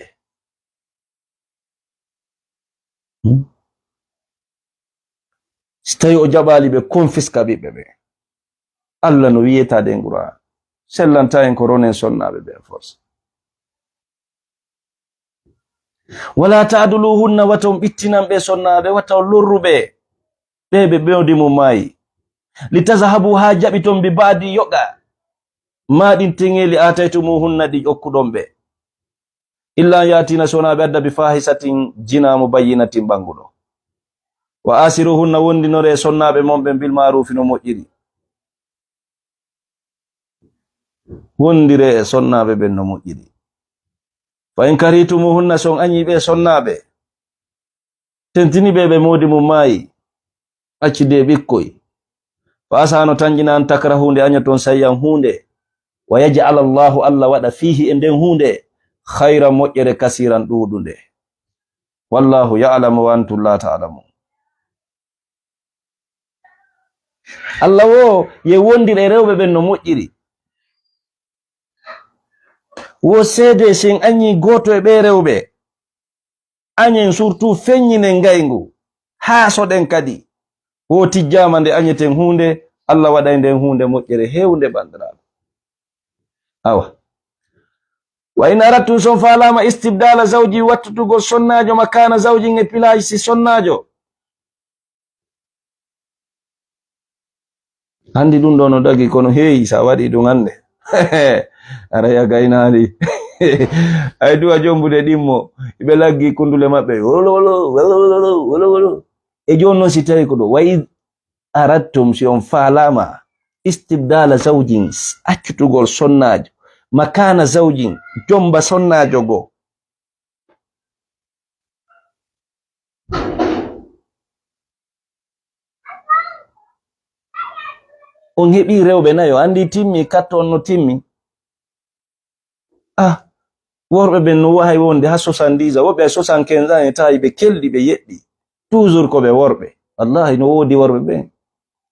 Hmm? Si tawi o jaɓaali ɓe, confisque ɓiɓɓe ɓe. Allah no wi'eta ɗen Qur'an. Sellanta en ko ronen sonnaaɓe ɓe force. Wala ta'duluhunna, wata on ɓittinan ɓe sonnaaɓe, wata on lorru ɓe. Ɓe ɓe ɓewdi mum maayi. Li tazhabu, haa jaɓi ton bi ba'di yoga. Maa ɗin teŋeeli aataytumuhunna ɗi okkuɗon ɓe. Illa an ya'tina, so wonaa ɓe adda bi fahisatin, jinaa mo bayyinatin ɓannguɗo. Wa asiruhunna, wondinoree e sonnaaɓe mon ɓen bil maarufi no moƴƴiri. Wondiree e sonnaaɓe ɓen no moƴƴiri. Fa in karihtumuhunna, so on añii ɓe sonnaaɓe, tentini ɓe, ɓe moodi mum maayi, Acci de ɓikkoy. Fa asa no tanƴina an takrahu nde añoton sayyan huunde. Wa yaj'ala Allahu Allah waɗa fiihi e nden huunde. Khayran moƴƴere kasiran ɗuuɗunde. Wallahu ya'lamu wa antum la ta'lamun. Allah wo ye wondir e rewɓe ɓen no moƴƴiri. Wo seede si en añi gooto e ɓee rewɓe. Añen surtout feññinen ngayngu, haa soɗen kadi. Wo tijjaama nde añeten huunde, Allah waɗay nden huunde moƴƴere heewnde, banndiraaɓe. Awa. Wa in arattum, si on faalaama, istibdala zawji, wattutugol sonnaajo, makaana zawjin, e pilaasi sonnaajo. Anndi ɗum ɗo no dagi, kono heeyi, sa waɗi ɗum hannde. Aray a gaynaali. Ay duwa jombude ɗimmo, ɓe laggi kundule maɓɓe. Wolo, wolo, wolo, wolo, wolo, wolo. E jooni noon si tawi ko ɗo, wa in arattum, si on faalaama, istibdala zawjin, accutugol sonnaajo, makaana zawjin, jomba sonnaajo goo. On heɓii rewɓe nayo, anndi timmi, katto on no timmi. Ah, worɓe ɓen no wahay wonde haa soixante-dix ans, woɓɓe ay soixante-quinze ans e tawi ɓe kelɗi, ɓe yeɗɗi. Toujours ko ɓe worɓe. Wallahi no woodi worɓe ɓen.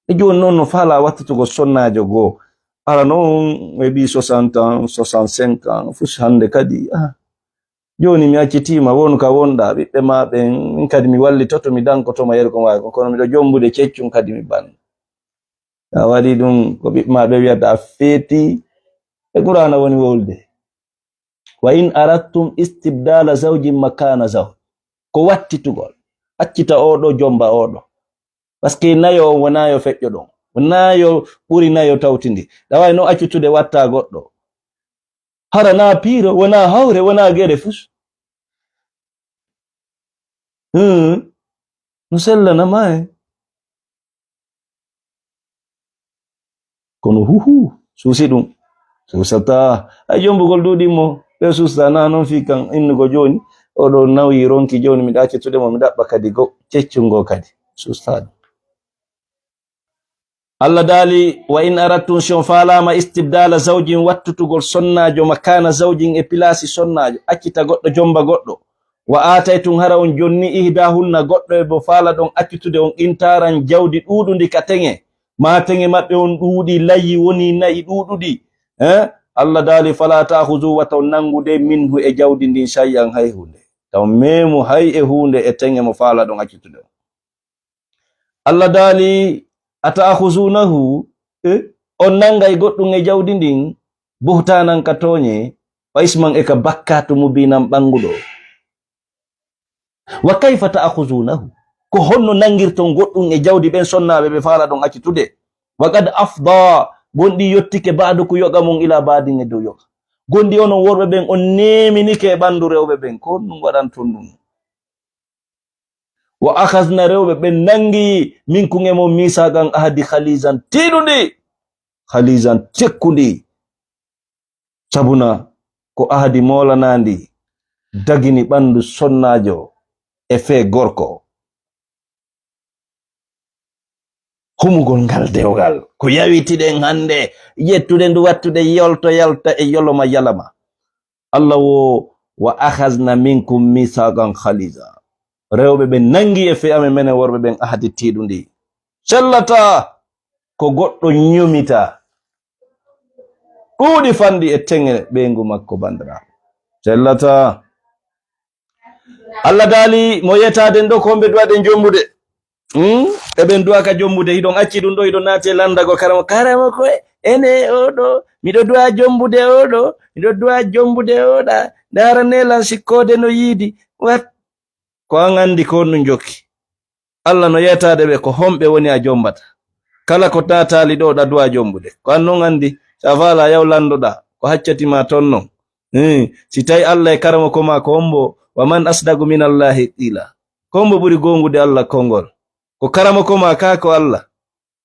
E jooni noon no faalaa wattutugol sonnaajo goo. Ara noon heɓii soixante ans, soixante-cinq ans, fus hannde kadi. Ah, jooni mi accitiima, won ka wonɗaa, ɓiɓɓe maa ɓen, min kadi mi wallitoto, mi dankoto ma yeru ko waawi kon, kono miɗo jombude ceccum kadi mi ban. A waɗi ɗum ko ɓiɓɓe maa ɓe wiyata a feeti, e Qur'aana woni wowlude. Wa in arattum istibdala zawjin makana zawj. Ko wattitugol. Accita oo ɗoo, jomba oo ɗoo. Parce que nayo on wonaa yo feƴƴo ɗon. Wonaa yo ɓuri nayo tawtindi. Ɗa waawi noon accitude watta goɗɗo. Hara na piiro, wona hawre, wona gere fus. Hmm. No sellana ma en. Kono huhu, suusi ɗum. Suusata. Ay jombugol ɗuuɗi mo. Ɓe suusta na noon fii kan innugo jooni. Oɗo nawyi ronki jooni, mi ɗaccitude mo, mi ɗaɓɓa kadi go, ceccungo kadi. Suusta ɗum. Allah daali, "Wa in arattum, si on faalaama, istibdaala zawjin, wattutugol sonnaajo, makaana zawjin, e pilaasi sonnaajo, accita goɗɗo, jomba goɗɗo. Wa aataytum, hara on jonni, ihdahunna, goɗɗo e mo faalaɗon accitude on, qintaaran, jawdi ɗuuɗundi ka teŋe, maa teŋe maɓɓe on ɗuuɗi, layyi, woni na'i ɗuuɗuɗi, eh? Allah daali, falaa ta'khudhu, wata on nanngude, minhu, e jawdi ndin, shay'an, hay huunde. Taw meemu hay e huunde e teŋe mo faalaɗon accitude on." Allah daali, "Ata'khuzunahu, eh, on nanngay goɗɗum e jawdi ndin, buhtaanan, ka tooñe, wa isman, e ka bakkaatu, mubiinan, ɓannguɗo. Wa kayfa ta'khuzunahu, ko honno nanngirton goɗɗum e jawdi ɓen sonnaaɓe ɓe faalaɗon accitude? Wa qad afda, gonɗi yottike, ba'dukum, yoga mon, ila ba'din, e dow yoga. Gonɗi onon worɓe ɓen, on neeminike e ɓanndu rewɓe ɓen, ko honɗum waɗanton ɗum?" Wa akhazna, rewɓe ɓen nanngi, minkum, e mon, misaqan, ahadi, khalizan, tiiɗundi, khalizan, tekkundi. Sabuna ko ahadi moolanaandi dagini ɓanndu sonnaajo e fee gorko. Humugol ngal dewgal, ko yawitiɗen hannde, ƴettude ndu, wattude yolto yalta e yoloma yalama. Allah wo, "Wa akhazna minkum mithaqan khaliza." Rewɓe ɓe nangi e fee amen, menen worɓe ɓen, ahadi tiiɗundi. Sellata ko goɗɗo ñomita. Ɗuuɗi fanɗi e teŋe ɓeyngu makko, banndiraaɓe. Sellata. Allah daali mo yetaaden ɗo, ko homɓe duwaɗen jombude? Hmm? Eɓen duwa ka jombude, hiɗon acci ɗum ɗo, hiɗon naati e landago karamo. Karamo ko ene oɗo, miɗo duwa jombude oɗo, miɗo duwa jombude oɗa. Ndaara nelan sikkoode no yiidi. Wat ko an anndi ko honɗum jokki. Allah no yetaade ɓe ko homɓe woni a jombata. Kala ko naataali ɗo ɗa duwa jombude. Ko an non anndi, so a faala yaw landoɗa, ko haccati ma ton non. Eh, si tawi Allah e karamoko ma ko hombo, wa man asdaqu min Allahi qila. Ko hombo ɓuri gongude Allah konngol? Ko karamoko ma ka ko Allah.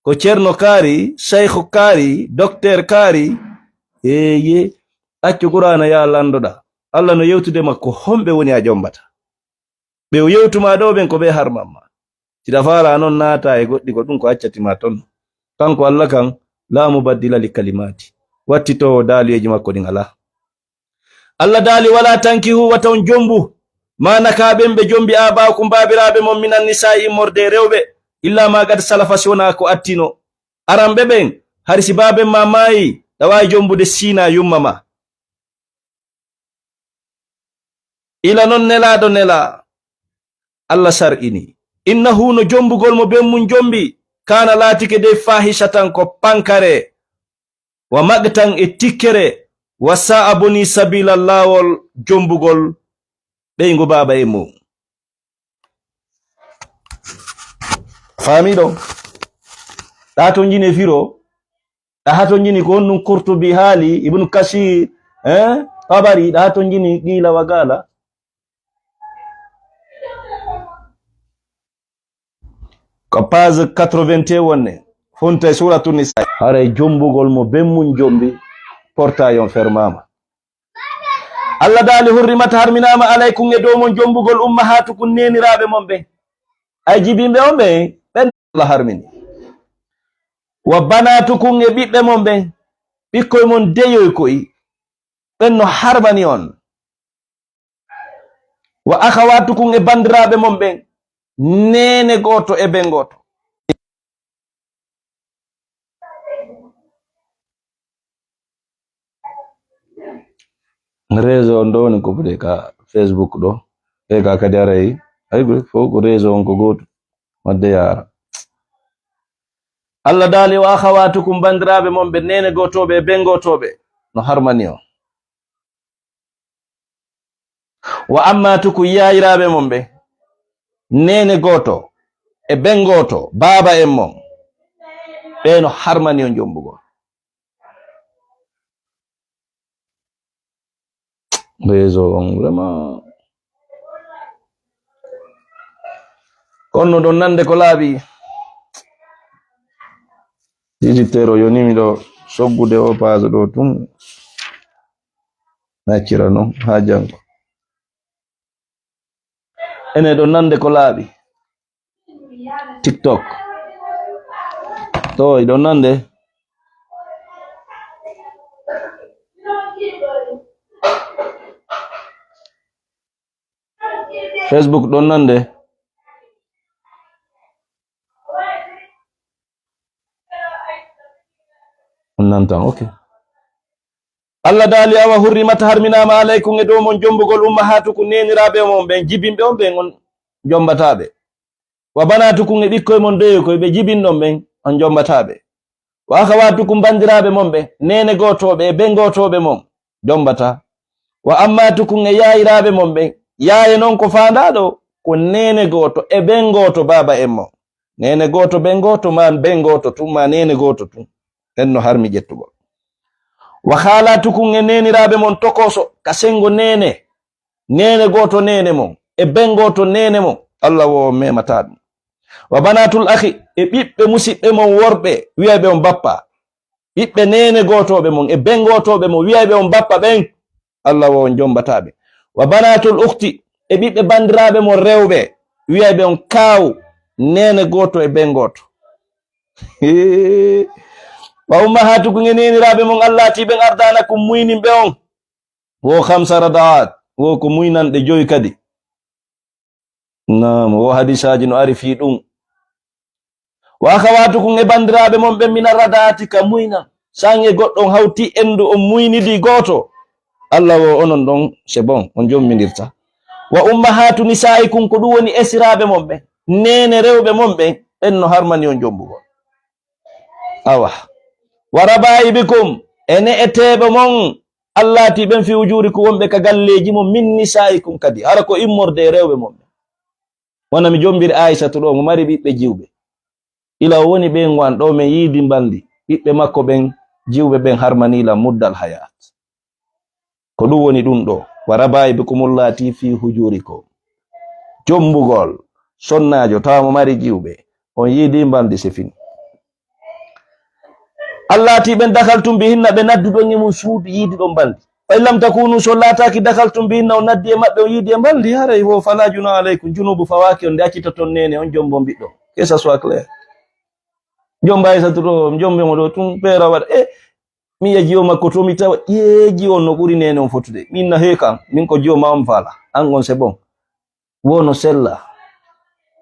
Ko ceerno kaari, shaykhu kaari, docteur kaari. Eeye, accu Qur'aana ya landoɗa. Allah no yewtude ma ko homɓe woni a jombata. Ɓe o yewtuma ɗo ɓen ko ɓe harmamma. Tiɗa faala non naata e goɗɗi ko ɗum ko accati ma ton. Kanko Allah kan, laa mubaddila li kalimaati. Wattitoowo daaliyeeji makko ɗin alaa. Allah daali, "Walaa tankihu, wata on jombu, maa nakaa ɓen ɓe jombi aabaakum baabiraaɓe mon minan nisaa'i immorde e rewɓe, illaa maa qad salafa si wonaa ko attino. Aran ɓe ɓen, hari si baaben ma maayi, ɗa waawi jombude siinaa yumma ma." Ila non nelaaɗo nelaa, Allah sar'ini. "Innahu no jombugol mo ben mun jombi, kaana laatike dey faahishatan ko pankare, wa maqtan e tikkere, wa sa'a boni sabila laawol jombugol ɓeyngu baaba e mum." Faamiɗo? Ɗa to njini firo, ɗa hato njini ko honɗum Kurtubi haali, Ibn Kasir, eh, Tabari, ɗa hato njini qiila wa qaala. Ko page quatre-vingt-un wonne, funta e Suratu Nisa. Haray jombugol mo ben mun jombi, portaillon fermaama. Allah daali, "Hurrimat harminaama alaykum e dow mon jombugol ummahaatukum neeniraaɓe mon ɓen." Ay jibinɓe on ɓen, ɓen Allah harmini. "Wa banaatukum e ɓiɓɓe mon ɓen, ɓikkoy mon deyoy koy, ɓen no harmani on. Wa akhawaatukum e bandiraaɓe mon ɓen, neene gooto e ben gooto." Réseau on ɗo woni ko foti ka Facebook ɗo. E ka kadi aray, ay go, fof ko réseau on ko gooto. Wadde yaara. Allah daali, "Wa akhawaatukum bandiraaɓe mon ɓe, neene gootooɓe e ben gootooɓe, no harmani on." Wa ammaatukum yaayiraaɓe mon ɓe, neene gooto e ben gooto, baaba en mon, ɓe no harmani on jombugol. Réseau on vraiment. Kono ɗon nande ko laaɓi. Digiteur o yonimi ɗo soggude o page ɗo tun. Accira non ha jango. Ene ɗo nande ko laaɓi. TikTok. To, iɗon nande. Facebook ɗon nande. On nantan, ok. Allah daali, "Awa hurrimat harminaama alaykum e dow mon jombugol ummahaatukum neeniraaɓe mon ɓen, jibinɓe on ɓen on jombataaɓe. Wa banaatukum e ɓikkoy mon deyoy koy ɓe jibinɗon ɓen on jombataaɓe. Wa akhawaatukum bandiraaɓe mon ɓe, neene gootooɓe e ben gootooɓe mon jombata. Wa ammaatukum e yaayiraaɓe mon ɓen, yaaye non ko faandaa ɗo ko neene gooto e ben gooto baaba en mon. Neene gooto ben gooto ma ben gooto tun ma neene gooto tun. Ɓen no harmi ƴettugol. Wa khaalaatukum e neeniraaɓe mon tokooso ka sengo neene. Neene gooto neene mon, e ben gooto neene mon, Allah wo on memataa ɗum. Wa banaatul akhi, e ɓiɓɓe musiɓɓe mon worɓe, wi'ayɓe on bappa. Ɓiɓɓe neene gootooɓe mon, e ben gootooɓe mon, wi'ayɓe on bappa ɓen, Allah wo on jombataa ɓe. Wa banaatul ukhti, e ɓiɓɓe bandiraaɓe mon rewɓe, wi'ayɓe on kaawu, neene gooto e ben gooto. Wa ummahaatukum e neeniraaɓe mon, allaatii ɓen ardaanakum muyninɓe on. Wo khamsa radaat, wo ko muynanɗe joy kadi. Naam, wo hadisaaji no ari fii ɗum. Wa akhawaatukum e bandiraaɓe mon ɓen mina radaati ka muynan. San e goɗɗo on hawti endu on muynidi gooto. Allah wo onon ɗon, c'est bon, on jommindirta. Wa ummahaatu nisaa'ikum, ko ɗum woni esiraaɓe mon ɓen. Neene rewɓe mon ɓen, ɓen no harmani on jombugol. Awa. Wa rabaa'ibikum, e ne'eteeɓe mon, allaatii ɓen fii hujuurikum wonɓe ka galleeji mon, min nisaa'ikum kadi, hara ko immorde e rewɓe mon ɓen. Wona mi jombiri Aysatu ɗo, mo mari ɓiɓɓe jiwɓe. Ila o woni ɓeyngu an ɗo men yiidi mbalndi, ɓiɓɓe makko ɓen jiwɓe ɓen harmanii lan muddal hayaat. Ko ɗum woni ɗum ɗo, wa rabaa'ibikum ullaatii fii hujuurikum. Jombugol sonnaajo tawa mo mari jiwɓe, on yiidi mbalndi, c'est fini. Allaatii ɓen dakhaltum bihinna, ɓe nadduɗon e mum suudu yiiduɗon mbalndi. Fa in lam takunu, so laataaki, dakaltum bihinna, on naddi e maɓɓe, on yiidi e mbalndi, haray wo fala juna alaykum, junuubu fawaaki on, nde accitoton neene on, jombo ɓiɗɗo. Que ça soit clair. Jomba e satuto, jombe mo ɗo, tun peera waɗa. E, mi yiya jiwo makko to, mi tawa, ƴee jiwo no ɓuri neene on fotude. Min na heekan, min ko jiwo ma on faala. An on c'est bon. Wo no sella.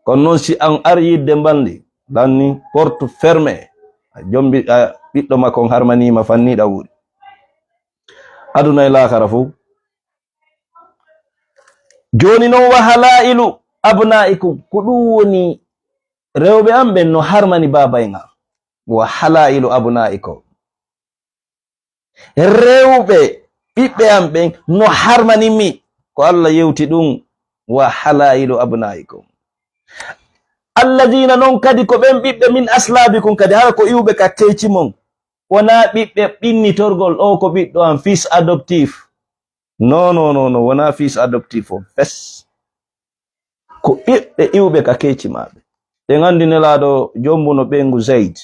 Kono noon, si an ari yiɗde mbalndi, ɗan ni, porte fermée. A jombi, a ɓiɗɗo makko on harmaniima fanniiɗa wuuri. Aduna e laakara fof. Jooni noon, wa halailu abnaikum, ko ɗum woni rewɓe am ɓen no harmani baaba en am. Wa halailu abnaikum. Rewɓe ɓiɓɓe am ɓen no harmani mi. Ko Allah yewti ɗum, wa halailu abnaikum. Alladina noon kadi ko ɓen ɓiɓɓe min aslabikum kadi, hara ko iwɓe ka keyci mon. Wonaa ɓiɓɓe ɓinnitorgol, o ko ɓiɗɗo am, fils adoptif. Non, non, non, non, wonaa fils adoptif o, fes. Ko ɓiɓɓe iwɓe ka keyci maɓɓe. Ɗen anndi Nelaaɗo jombuno ɓeyngu Zayd.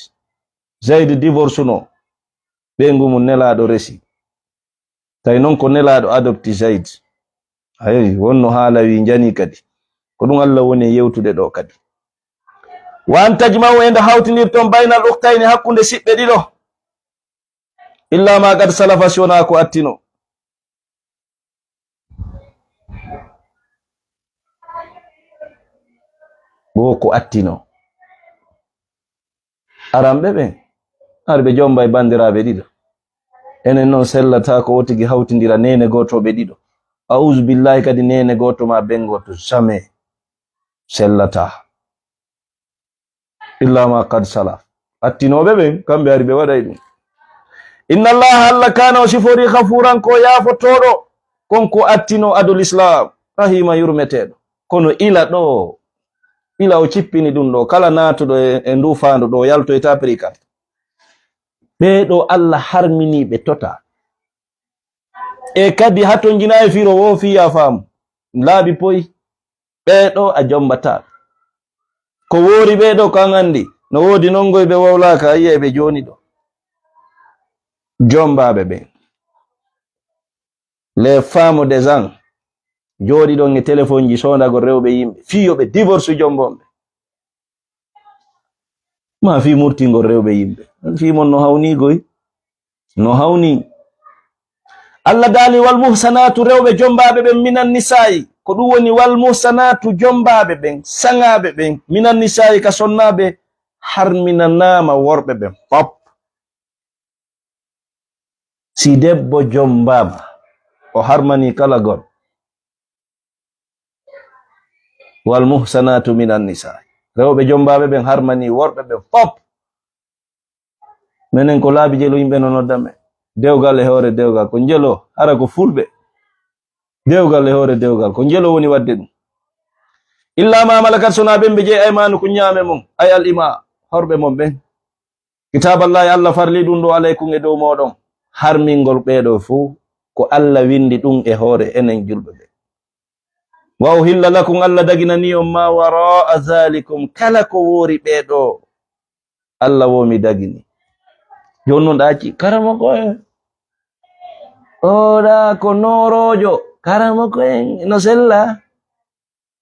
Zayd divorsuno. Ɓeyngu mum Nelaaɗo resi. Tawi noon ko Nelaaɗo adopti Zayd. Ayi, wonno haala wi njani kadi. Ko ɗum Allah woni e yewtude ɗo kadi. Wa an tajma'u, e nde hawtinirton baynal ukhtayni, hakkunde siɓɓe ɗiɗo. Illa ma qad salafa, si wonaa ko attino. Wo ko attino. Aranɓe ɓen, hari ɓe jomba e banndiraaɓe ɗiɗo. Enen noon sellata ko o tigi hawtindira neene gootooɓe ɗiɗo. A'uuzu billahi kadi neene gooto ma ben gooto, jamais. Sellata. Illa ma qad salaf. Attinooɓe ɓen, kamɓe hari ɓe waɗay ɗum. Inna Allaha, Allah kana o siforii ghafuran ko yaafotooɗo, kon ko attino adul Islam, rahima yurmeteeɗo. Kono ila ɗo, ila o cippini ɗum ɗo, kala naatuɗo e, e ndu faandu ɗo, yaltoyta prix kan. Ɓee ɗo Allah harmini ɓe tota. E kadi hatonjina e firo wo fiya faamu. Laabi poy. Ɓee ɗo a jombataa. Ko woori ɓee ɗo ko an anndi. No woodi non goy ɓe wowlaaka, a yi'ay ɓe jooni ɗo. Jombaaɓe ɓen. Les femmes des gens. Jooɗi ɗon e téléphone ji soondagol rewɓe yimɓe. Fii yo ɓe divorce jombon ɓe. Ma fii murtingol rewɓe yimɓe. Fii mon no hawni goy. No hawni. Allah daali, "Wal muhsanatu, rewɓe jombaaɓe ɓen, minan nisaa'i." Ko ɗum woni wal muhsanatu, jombaaɓe ɓen, saŋaaɓe ɓen, minan nisaa'i, ka sonnaaɓe, harminanaama worɓe ɓen fop. Si debbo jombaama, o harmani kala gorko. Wal muhsanatu minan nisaa'i. Rewɓe jombaaɓe ɓen harmani worɓe ɓen fop. Menen ko laabi jelo yimɓe no nodda men. Dewgal e hoore dewgal, ko njelo, hara ko fulɓe. Dewgal e hoore dewgal, ko njelo woni waɗde ɗum. Illa ma malakat, sonaa ɓen ɓe jeyi aymaanukum, ñaame mon, ay al ima, horɓe mon ɓen. Kitaaballahi, Allah farli ɗum ɗo alaykum, e dow mooɗon, harmingol ɓee ɗo fuu, ko Allah windi ɗum e hoore enen julɓe ɓe. Wa uhilla lakum, Allah daginani on, ma waraa zalikum, kala ko woori ɓee ɗo, Allah wo mi dagini. Jooni non ɗa acci, karamoko en. O ɗa ko nooroojo, karamoko en, no sella.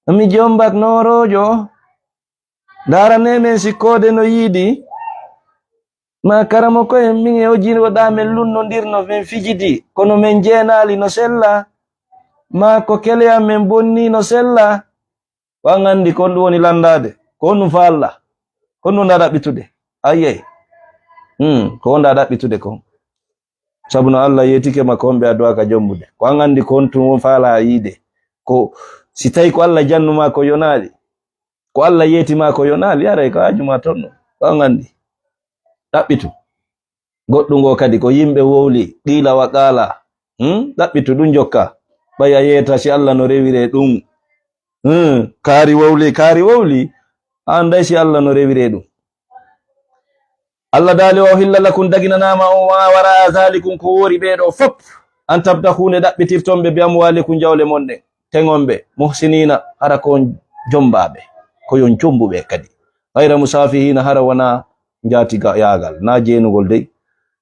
Mi jombak nooroojo. Ndaarane men sikkoode no yiidi. Ma karamoko en, min e o jiiɗo ɗa men lunnondirno, men fijidi, kono men jeenaali no sella. Ma ko kele am men bonni no sella. Ko an anndi ko honɗum woni lanndaade, ko honɗum faalɗa, ko honɗum wonɗa ɗaɓɓitude. Ayyay. Hmm, ko wonɗa ɗaɓɓitude kon. Sabu no Allah yeetike ma ko honɓe addu'a ka jombude. Ko an anndi ko honɗum won faalaa yiide. Ko si tawi ko Allah jannu ma ko yonaali, ko Allah yeeti ma ko yonaali, aray ko haaju ma toon ɗo. Ko an anndi. Ɗaɓɓitu. Goɗɗum ngo kadi ko yimɓe wowli, qiila wa qaala. Hmm? Ɗaɓɓitu ɗum jokka. Ɓay a yeeta si Allah no rewiree ɗum. Hmm? Kaari wowli, kaari wowli. A annday si Allah no rewiree ɗum. Allah daali, "Wa uhilla lakum, daginanaama on, ma waraa zalikum, ko woori ɓee ɗo fop. An tabtahu, nde ɗaɓɓitirton ɓe, bi amwalikum, jawle mon ɗen. Teŋon ɓe, muhsinina, hara ko on jombaaɓe, ko yo on jombu ɓe kadi. Ghayra musafihina, hara wonaa njaatiga-, yaagal, na jeenugol dey.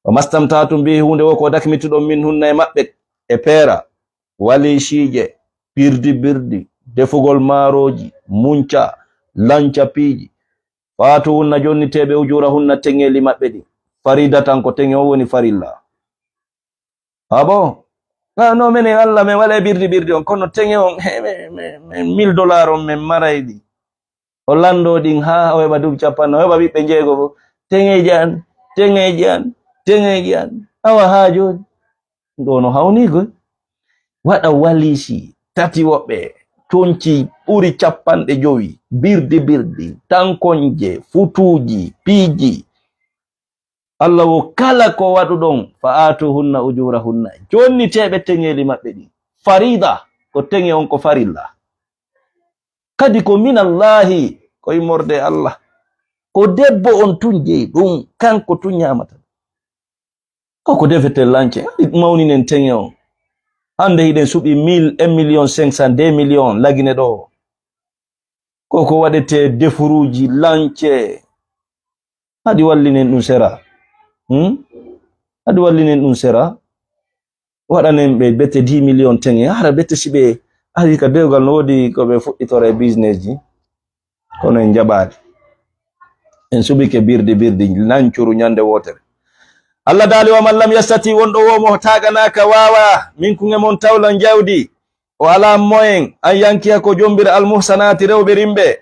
Wa mastamta'tum bihi, huunde wo ko dakmituɗon min hunna e maɓɓe, e peera, waliisiije, birdi birdi, defugol maarooji, munca, lanca piiji. Faatu hunna jonniteeɓe ujuura hunna teŋeeli maɓɓe ɗin. Fariida tan ko teŋe on woni farilla. Ah bon? Ah, no, menen Allah, men waɗa e birdi birdi on, kono teŋe on, he, men, men, men mille dollars on, men maray ɗi. O lanndoo ɗin haa o heɓa duuɓi capanɗe, o heɓa ɓiɓɓe njeego fof. Teŋeeji an, teŋeeji an, teŋeeji an. Awa haa jooni. Ɗo no hawnii koy. Waɗa waliisi tati woɓɓe, conci ɓuri capanɗe jowi, birdi birdi, tankonje, futuuji, piiji. Allah wo kala ko waɗuɗon, fa aatuhunna ujuurahunna, jonniteeɓe teŋeeli maɓɓe ɗin. Fariida, ko teŋe on ko farilla. Kadi ko minallaahi, ko immorde e Allah. Ko debbo on tun jeyi ɗum, kanko tun ñaamata. Ko ko defeten lance, mawninen teŋe on. Hannde hiɗen suɓi mille, un million cinq cent, deux millions, Lagine ɗo. Ko ko waɗetee defuruuji lance. Haɗi wallinen ɗum sera. Hmm? Haɗi wallinen ɗum sera. Waɗanen ɓe bete dix millions teŋe. Hara bete si ɓe ari ka dewgal no woodi ko ɓe fuɗɗitora e business ji. Kono en jaɓaali. En suɓike birdi birdi lancuru ñande wootere. Allah daali, "Wa man lam yastati", won ɗo wo mo taaganaaka waawa, minkum e mon tawlan jawdi. O alaa moyen an yankiha ko jombira almuhsanaati rewɓe rimɓe,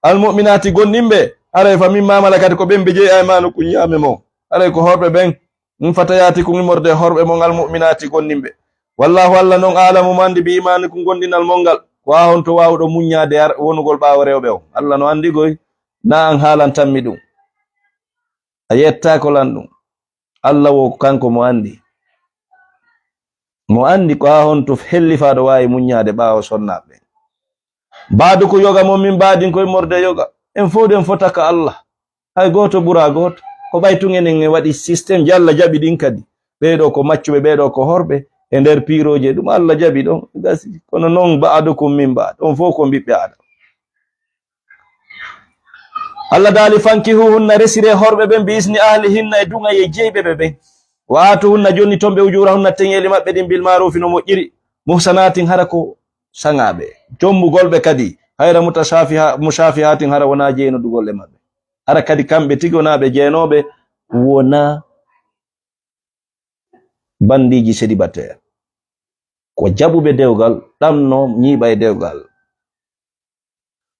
almu'minaati gonɗinɓe, haray fa mimma malakat ko ɓen ɓe jeyi aymanukum ñaame mon. Haray ko horɓe ɓen, min fatayaatikum immorde e horɓe mon almu'minaati gonɗinɓe. Wallahu Allah non aalamu mo anndi bi imaanikum gonɗinal mon ngal. Ko haa honto waawuɗo muññaade ar-, wonugol ɓaawo rewɓe on. Allah no anndi goy, na an haalantammi ɗum. A yettaako lan ɗum. Allah wo kanko mo anndi. Mo anndi ko haa honto hellifaaɗo waawi muññaade ɓaawo sonnaaɓe. Baaduku yoga mon min baadin koye morde yoga. En fof ɗen fota ka Allah. Hay gooto ɓuraa gooto. Ko ɓay tun enen en waɗi système, je Allah jaɓi ɗin kadi. Ɓee ɗoo ko maccuɓe, ɓee ɗoo ko horɓe. E nder piirooje ɗum Allah jaɓi ɗon. Gasi. Kono non baadukum min baad. On fof ko ɓiɓɓe Aadama. Allah daali, "Fankihuhunna, resire horɓe ɓen, bi isni ahlihinna, e duŋayee jeyɓe ɓe ɓen. Wa aatuhunna, jonni ton ɓe, ujuurahunna, teŋeeli maɓɓe ɗin, bil maaruufi, no moƴƴiri. Muhsanaatin, hara ko saŋaaɓe. Jombugol ɓe kadi, hayra mutashafiha-, mushafihaatin, hara wonaa jeenodugol e maɓɓe. Hara kadi kamɓe tigi wonaa ɓe jeenooɓe, wonaa bandiiji célibataire. Ko jaɓuɓe dewgal, ɗamno ñiiɓa e dewgal.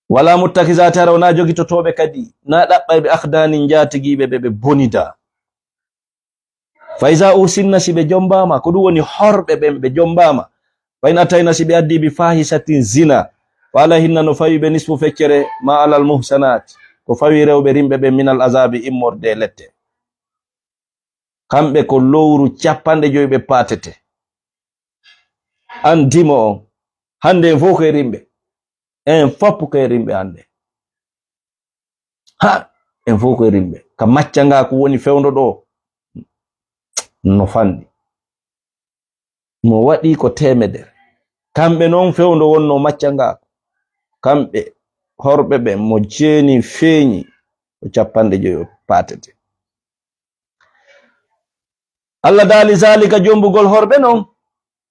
Wala muttakizaati, hara wonaa jogitotooɓe kadi, naa ɗaɓɓayɓe akhdaanin njaatigiiɓe ɓe ɓe bonida. Fa iza usinna, si ɓe jombaama, ko ɗum woni horɓe ɓen ɓe jombaama. Fa in atayna, si ɓe addii bi fahisatin zina, fa alayhinna, no fawi ɓe nisfu feccere, ma alal muhsanaati, ko fawi rewɓe rimɓe ɓen minal azaabi immorde e lette. Kamɓe ko lowru capanɗe jowi ɓe paatete. An dimo on, hannde en fof ko e rimɓe. En fof ko e rimɓe hannde. Ha, en fof ko e rimɓe. Ka maccangaaku woni fewndo ɗo. No fanɗi. Mo waɗi ko teemedere. Kamɓe non fewndo wonno maccangaaku. Kamɓe horɓe ɓe mo jeeni feeñi ko capanɗe jowi o paatete. Allah daali, "Zalika", jombugol horɓe non.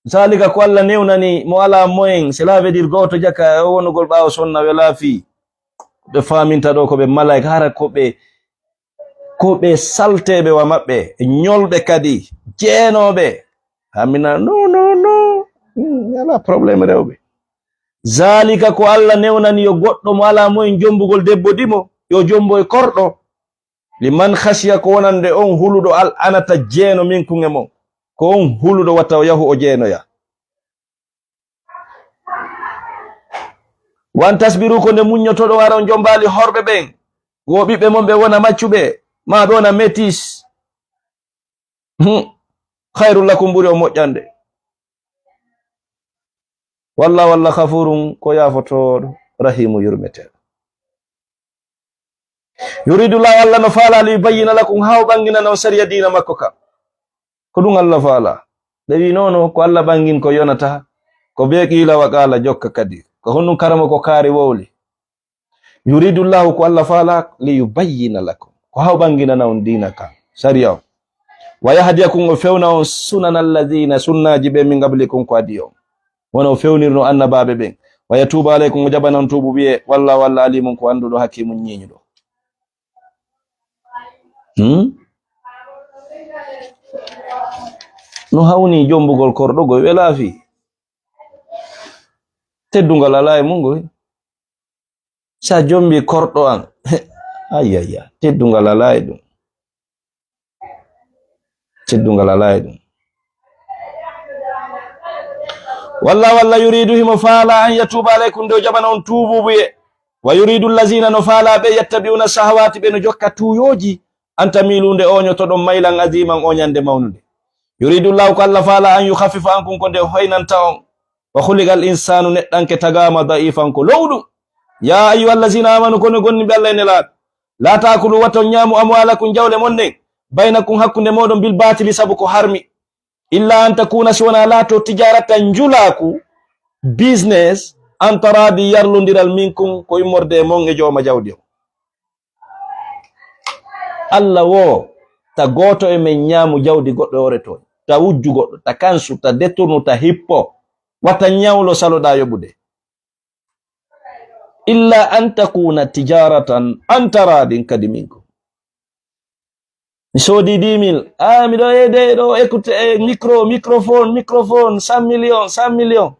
"Zalika", ko Allah newnani mo alaa moyen, cela veut dire gooto jaka e o wonugol ɓaawo sonna welaa fii. Ɓe faaminta ɗo ko ɓe malaika, hara ko ɓe, ko ɓe salteeɓe wa maɓɓe, ñolɓe kadi, jeenooɓe. Amina, non, non, non. Hmm, alaa problème rewɓe. "Zalika", ko Allah newnani yo goɗɗo mo alaa moyen jombugol debbo dimo, yo jombo e korɗo. Liman khashiya, ko wonande on huluɗo, al anata, jeeno, minkum, e mon. Ko on huluɗo wata o yahu o jeenoya. Wan tasbiru, ko nde muññotoɗon, ara on jombaali horɓe ɓen. Wo ɓiɓɓe mon ɓe wona maccuɓe, ma ɓe wona métis. Hmm. Khairul lakum, ɓuri on moƴƴande. Wallahu, Allah, ghafurun, ko yaafotooɗo, rahimu, yurmeteeɗo. Yuridu Llahu, Allah no faalaa, li yubayyina lakum, haa o ɓanngina on sariya diina makko ka. Ko ɗum Allah faalaa. Ɓe wi, "Nono, ko Allah ɓanngin ko yonata, ko bee qiila wa qaala jokka kadi. Ko honɗum karamo ko kaari wowli?" Yuridu Llahu, ko Allah faalaa, li yubayyina lakum. Ko haa o ɓanngina on diina ka, sariya on. Wa yahdiyakum, o fewna on, sunana alladhina, sunnaaji ɓe, min qablikum, ko adii on. Wona o fewnirno annabaaɓe ɓen. Wa yatuuba alaykum, o jaɓana on tuubu wiye, wallahu, Alla, alimun, ko annduɗo, hakimun, ñeeñuɗo. Hmm? No hawni jombugol korɗo goy, welaa fii. Teddungal alaa e mun goy. Sa jombi korɗo an. Ayayya, teddungal alaa e ɗum. Teddungal alaa e ɗum. Walla, walla yuridu, himo faala, an yatuuba alaykum, nde o jaɓana on tuububuye. Wa yuridu allazina, no faala ɓe, yattabi'una shahawaati, ɓe no jokka tuuyooji, an tamilu, nde oñotoɗon, maylan aziman, oñande mawnunde. Yuridu Allahu, ko Alla faala, an yukhaffifa ankum, ko nde hoynanta on. Wa khuliqal insanu, neɗɗanke tagaama da'ifan, ko lowɗu. Ya ayyuhal lazina amanu, kono gonniɓe Alla e Nelaaɗo, la taakulu, wata on ñaamu, amwalakum, jawle mon ɗen, baynakum, hakkunde moɗon, bil batili, sabu ko harmi. Illa an takuna, si wona laato, tijaratan, njulaaku, business, an taradi, yarlondiral, minkum, ko immorde e mon e jooma jawdi on. Alla wo, ta gooto e men ñaamu jawdi goɗɗo e hoore tooñ, ta wujju goɗɗo, ta kansu, ta détournu, ta hippo, wata ñawlo saloɗaa yoɓude. Illa an takuna tijaratan an taradin kadi minkum. Mi soodi dix mille. Ah, miɗo yeede ɗo écoute, eh, micro, microphone, microphone, cent millions, cent millions.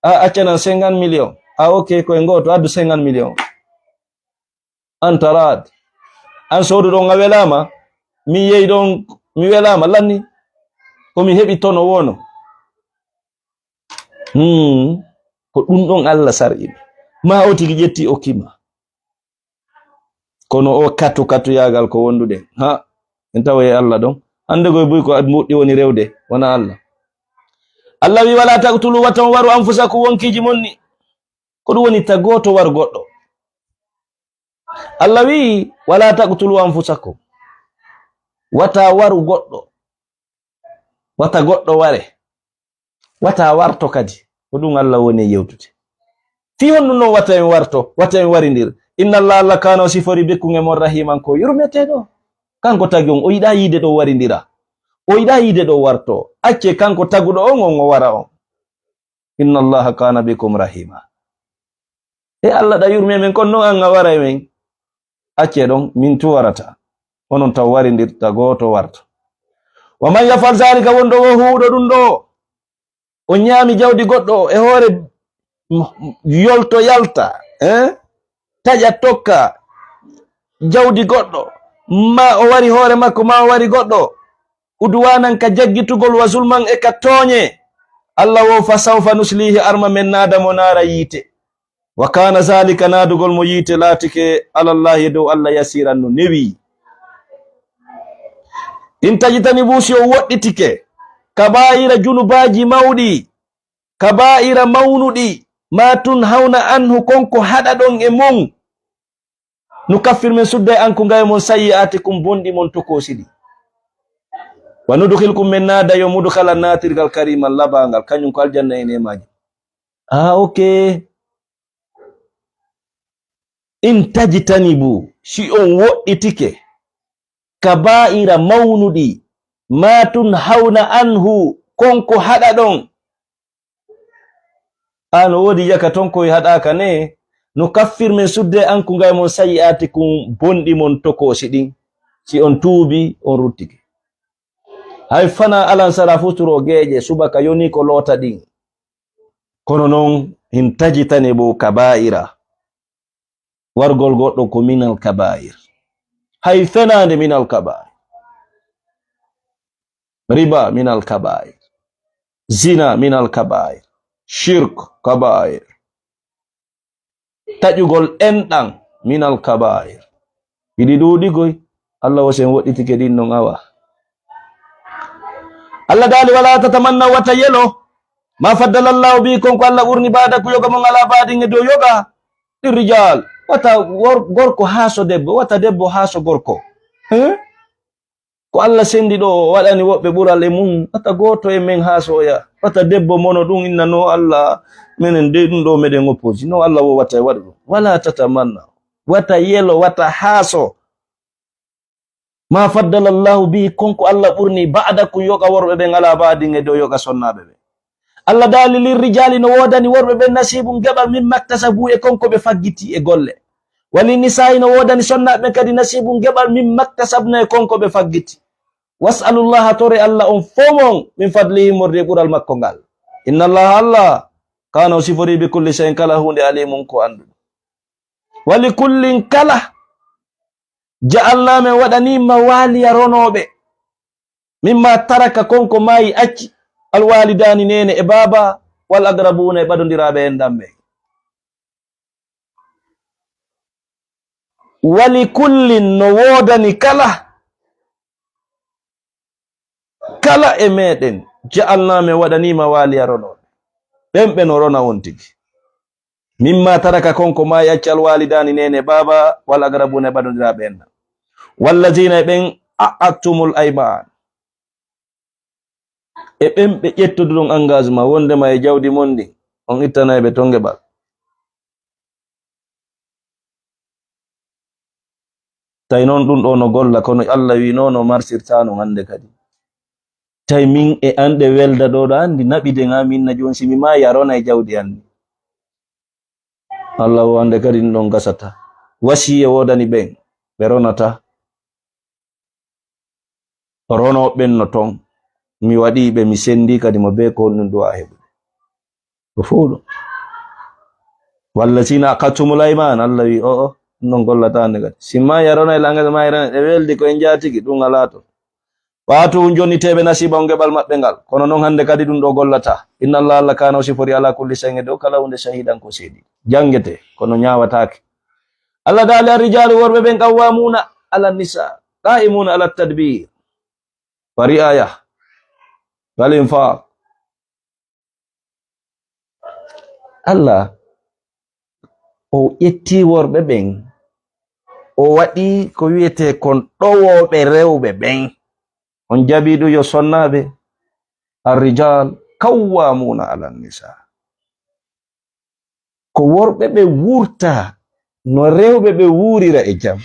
Ah, accanan cinquante millions. Ah, ok, ko e gooto, addu cinquante millions. An tarad. An soodu ɗon a welaama. Mi yehi ɗon, mi welaama, lanni. Ko mi heɓi tono wono. Hmm. Ko ɗum ɗon Alla sar'i ɓe. Ma o tigi ƴetti okkima. Kono o katu katuyaagal ko wondude. Ha, en tawa e Alla ɗon. Hande koye buy ko ad-, muɗɗi woni rewde, wona Alla. Alla wi, "Wala taqtulu, wata on waru anfusakum, wonkiiji mon ni." Ko ɗum woni ta gooto waru goɗɗo. Alla wi, "Wala taqtulu anfusakum." Wata waru goɗɗo. Wata goɗɗo ware. Wata warto kadi. Ko ɗum Alla woni e yewtude. Fii honɗum non wata en warto, wata en warindir? Inna Alla, Alla kana o sifori bikkum e mon rahiman ko yurmeteeɗo. Kanko tagi on, o yiɗa yiide ɗo warindira. O yiɗa yiide ɗo warto. Acce kanko taguɗo on, on o wara on. Inna Allaha kana bikum rahima. E Alla ɗa yurmi e men, kono non an a wara e men. Acce ɗon, min tu warata. Onon taw warindirta gooto warto. Wa man yafal zalika, wonɗo wo huuɗo ɗum ɗo. O ñaami jawdi goɗɗo e hoore m-, yolto yalta, eh? Taƴa tokka jawdi goɗɗo. Ma o wari hoore makko, ma o wari goɗɗo. Udwanan ka jaggitugol wa zulman e ka tooñe. Alla wo fa sawfa nuslihi arma men naada mo naara yiite. Wa kana zalika naadugol mo yiite laatike alallahi e dow Alla yasiran no newi. In tajtanibu si on woɗɗitike kaba'ira junubaaji mawɗi, kaba'ira mawnuɗi, ma tun hawna anhu kon ko haɗa ɗon e mun. Nukaffir men sudda e an ko ngaye mon sayyi'atikum bonɗi mon tokoosi ɗi. Wa nudkhilkum men naada yo mudkhalan naatirgal kariman labangal kañum ko aljanna e neemaaji. Ah, ok. In tajtanibu si on woɗɗitike kaba'ira mawnuɗi ma tun hawna anhu kon ko haɗa ɗon. Haa no woodi jaka ton koy haɗaaka ne, no kaffir men sudde an ko ngay mon sayi'aati kun bonɗi mon tokoosi ɗin, si on tuubi, on ruttike. Hay fana alan sara futuro geeƴe subaka yoni ko loota ɗin. Kono non hin tajitani bo kabaa'ira. Wargol goɗɗo ko minal kabaa'ir. Hay fenaande minal kabaa'ir. Riba minal kabaa'ir. Zina minal kabaa'ir. Shirk kabaa'ir. Taƴugol enɗan minal kabaa'ir. Hiɗi ɗuuɗi goy. Allah o sen woɗɗitike ɗin non awa. Allah daali, "Wala tatamannaw, wata yelo. Ma faddala Allahu bi, kon ko Allah ɓurni baadaku yoga mon ala baadin e dow yoga. Lirrijal, wata wor-, gorko haaso debbo, wata debbo haaso gorko." He? Ko Allah sendi ɗo, o waɗani woɓɓe ɓural e mum. Wata gooto e men haasoya. Wata debbo mono ɗum inna no Allah, menen dey ɗum ɗo meɗen opposi. No Allah wo wata e waɗa ɗum. Wala tatamannaw. Wata yelo, wata haaso. Ma faddala Allahu bihi, kon ko Allah ɓurni, ba'dakum, yoga worɓe ɓen, ala ba'din, e dow yoga sonnaaɓe ɓen. Allah daali, lirrijaali, no woodani worɓe ɓen, nasiibun, geɓal, mimma iktasabu, e kon ko ɓe faggiti e golle. Wa linnisaa'i, no woodani sonnaaɓe ɓen kadi, nasiibun, geɓal, mimma iktasabna, e kon ko ɓe faggiti. Was'alullaha, tore Allah on fow mon, min fadlihi, immorde e ɓural makko ngal. Inna Allaha, Allah, kaana, o siforii, bi kulli shay'in, kala huunde, alimun, ko annduɗo. Wa li kullin, kala, ja'alna, min waɗani, mawaliya, ronooɓe, mimma taraka, kon ko maayi acci, alwalidaani, neene e baaba, wal aqrabuuna, e ɓadondiraaɓe enɗam ɓen. Wa li kullin, no woodani kala, kala e meɗen, ja'alna, min waɗani, mawaliya, ronooɓe. Ɓen ɓe no rona on tigi. Mimma taraka, kon ko maayi acci, alwalidaani, neene, baaba, wal aqrabuuna, e ɓadondiraaɓe enɗam. Wallaziina, e ɓen, aqadtumul aymaan, e ɓen ɓe ƴettuduɗon engagement wondema e jawdi mon ndin, on ittanay ɓe ton geɓal. Tawi non ɗum ɗo no golla, kono Allah wi noon o marsirta non hannde kadi. Tawi min e an ɗe welda ɗo, ɗo anndi naɓide nga min na jooni, si mi maayi a rona e jawdi anndi. Allah o hannde kadi ɗum ɗon gasata. Wasiye woodani ɓen ɓe ronata. Ronooɓe ɓen no ton. Mi waɗi ɓe, mi senndi kadi mo bee ko honɗum du'a heɓude. Ko fow ɗum. Wallaziina aqadtumul aymaan, Allah wi, o'o, ɗum ɗon gollata hannde kadi. Si maayi a rona e langasa maayi rana, ɗe weldi ko en njaatigi, ɗum alaa ton. Wa aatuhum, jonnitee ɓe nasiibahum, geɓal maɓɓe ngal. Kono non hannde kadi ɗum ɗo gollata. Inna Allah, Allah kaana o sifori alaa kulli shay'in e dow kala huunde shahiidan ko seedi. Janngetee, kono ñaawataake. Allah daali, ar-rijaalu, worɓe ɓen, qawwaamuuna alan nisaa, qaa'imuuna alat tadbiir, wa ri'aaya, wal infaaq. Allah o ƴetti worɓe ɓen, o waɗi ko wiyetee kon ɗowooɓe rewɓe ɓen. On jaɓi ɗum yo sonnaaɓe, ar-rijaal qawwaamuuna alan nisaa. Ko worɓe ɓe wuurta no rewɓe ɓe wuurira e jam,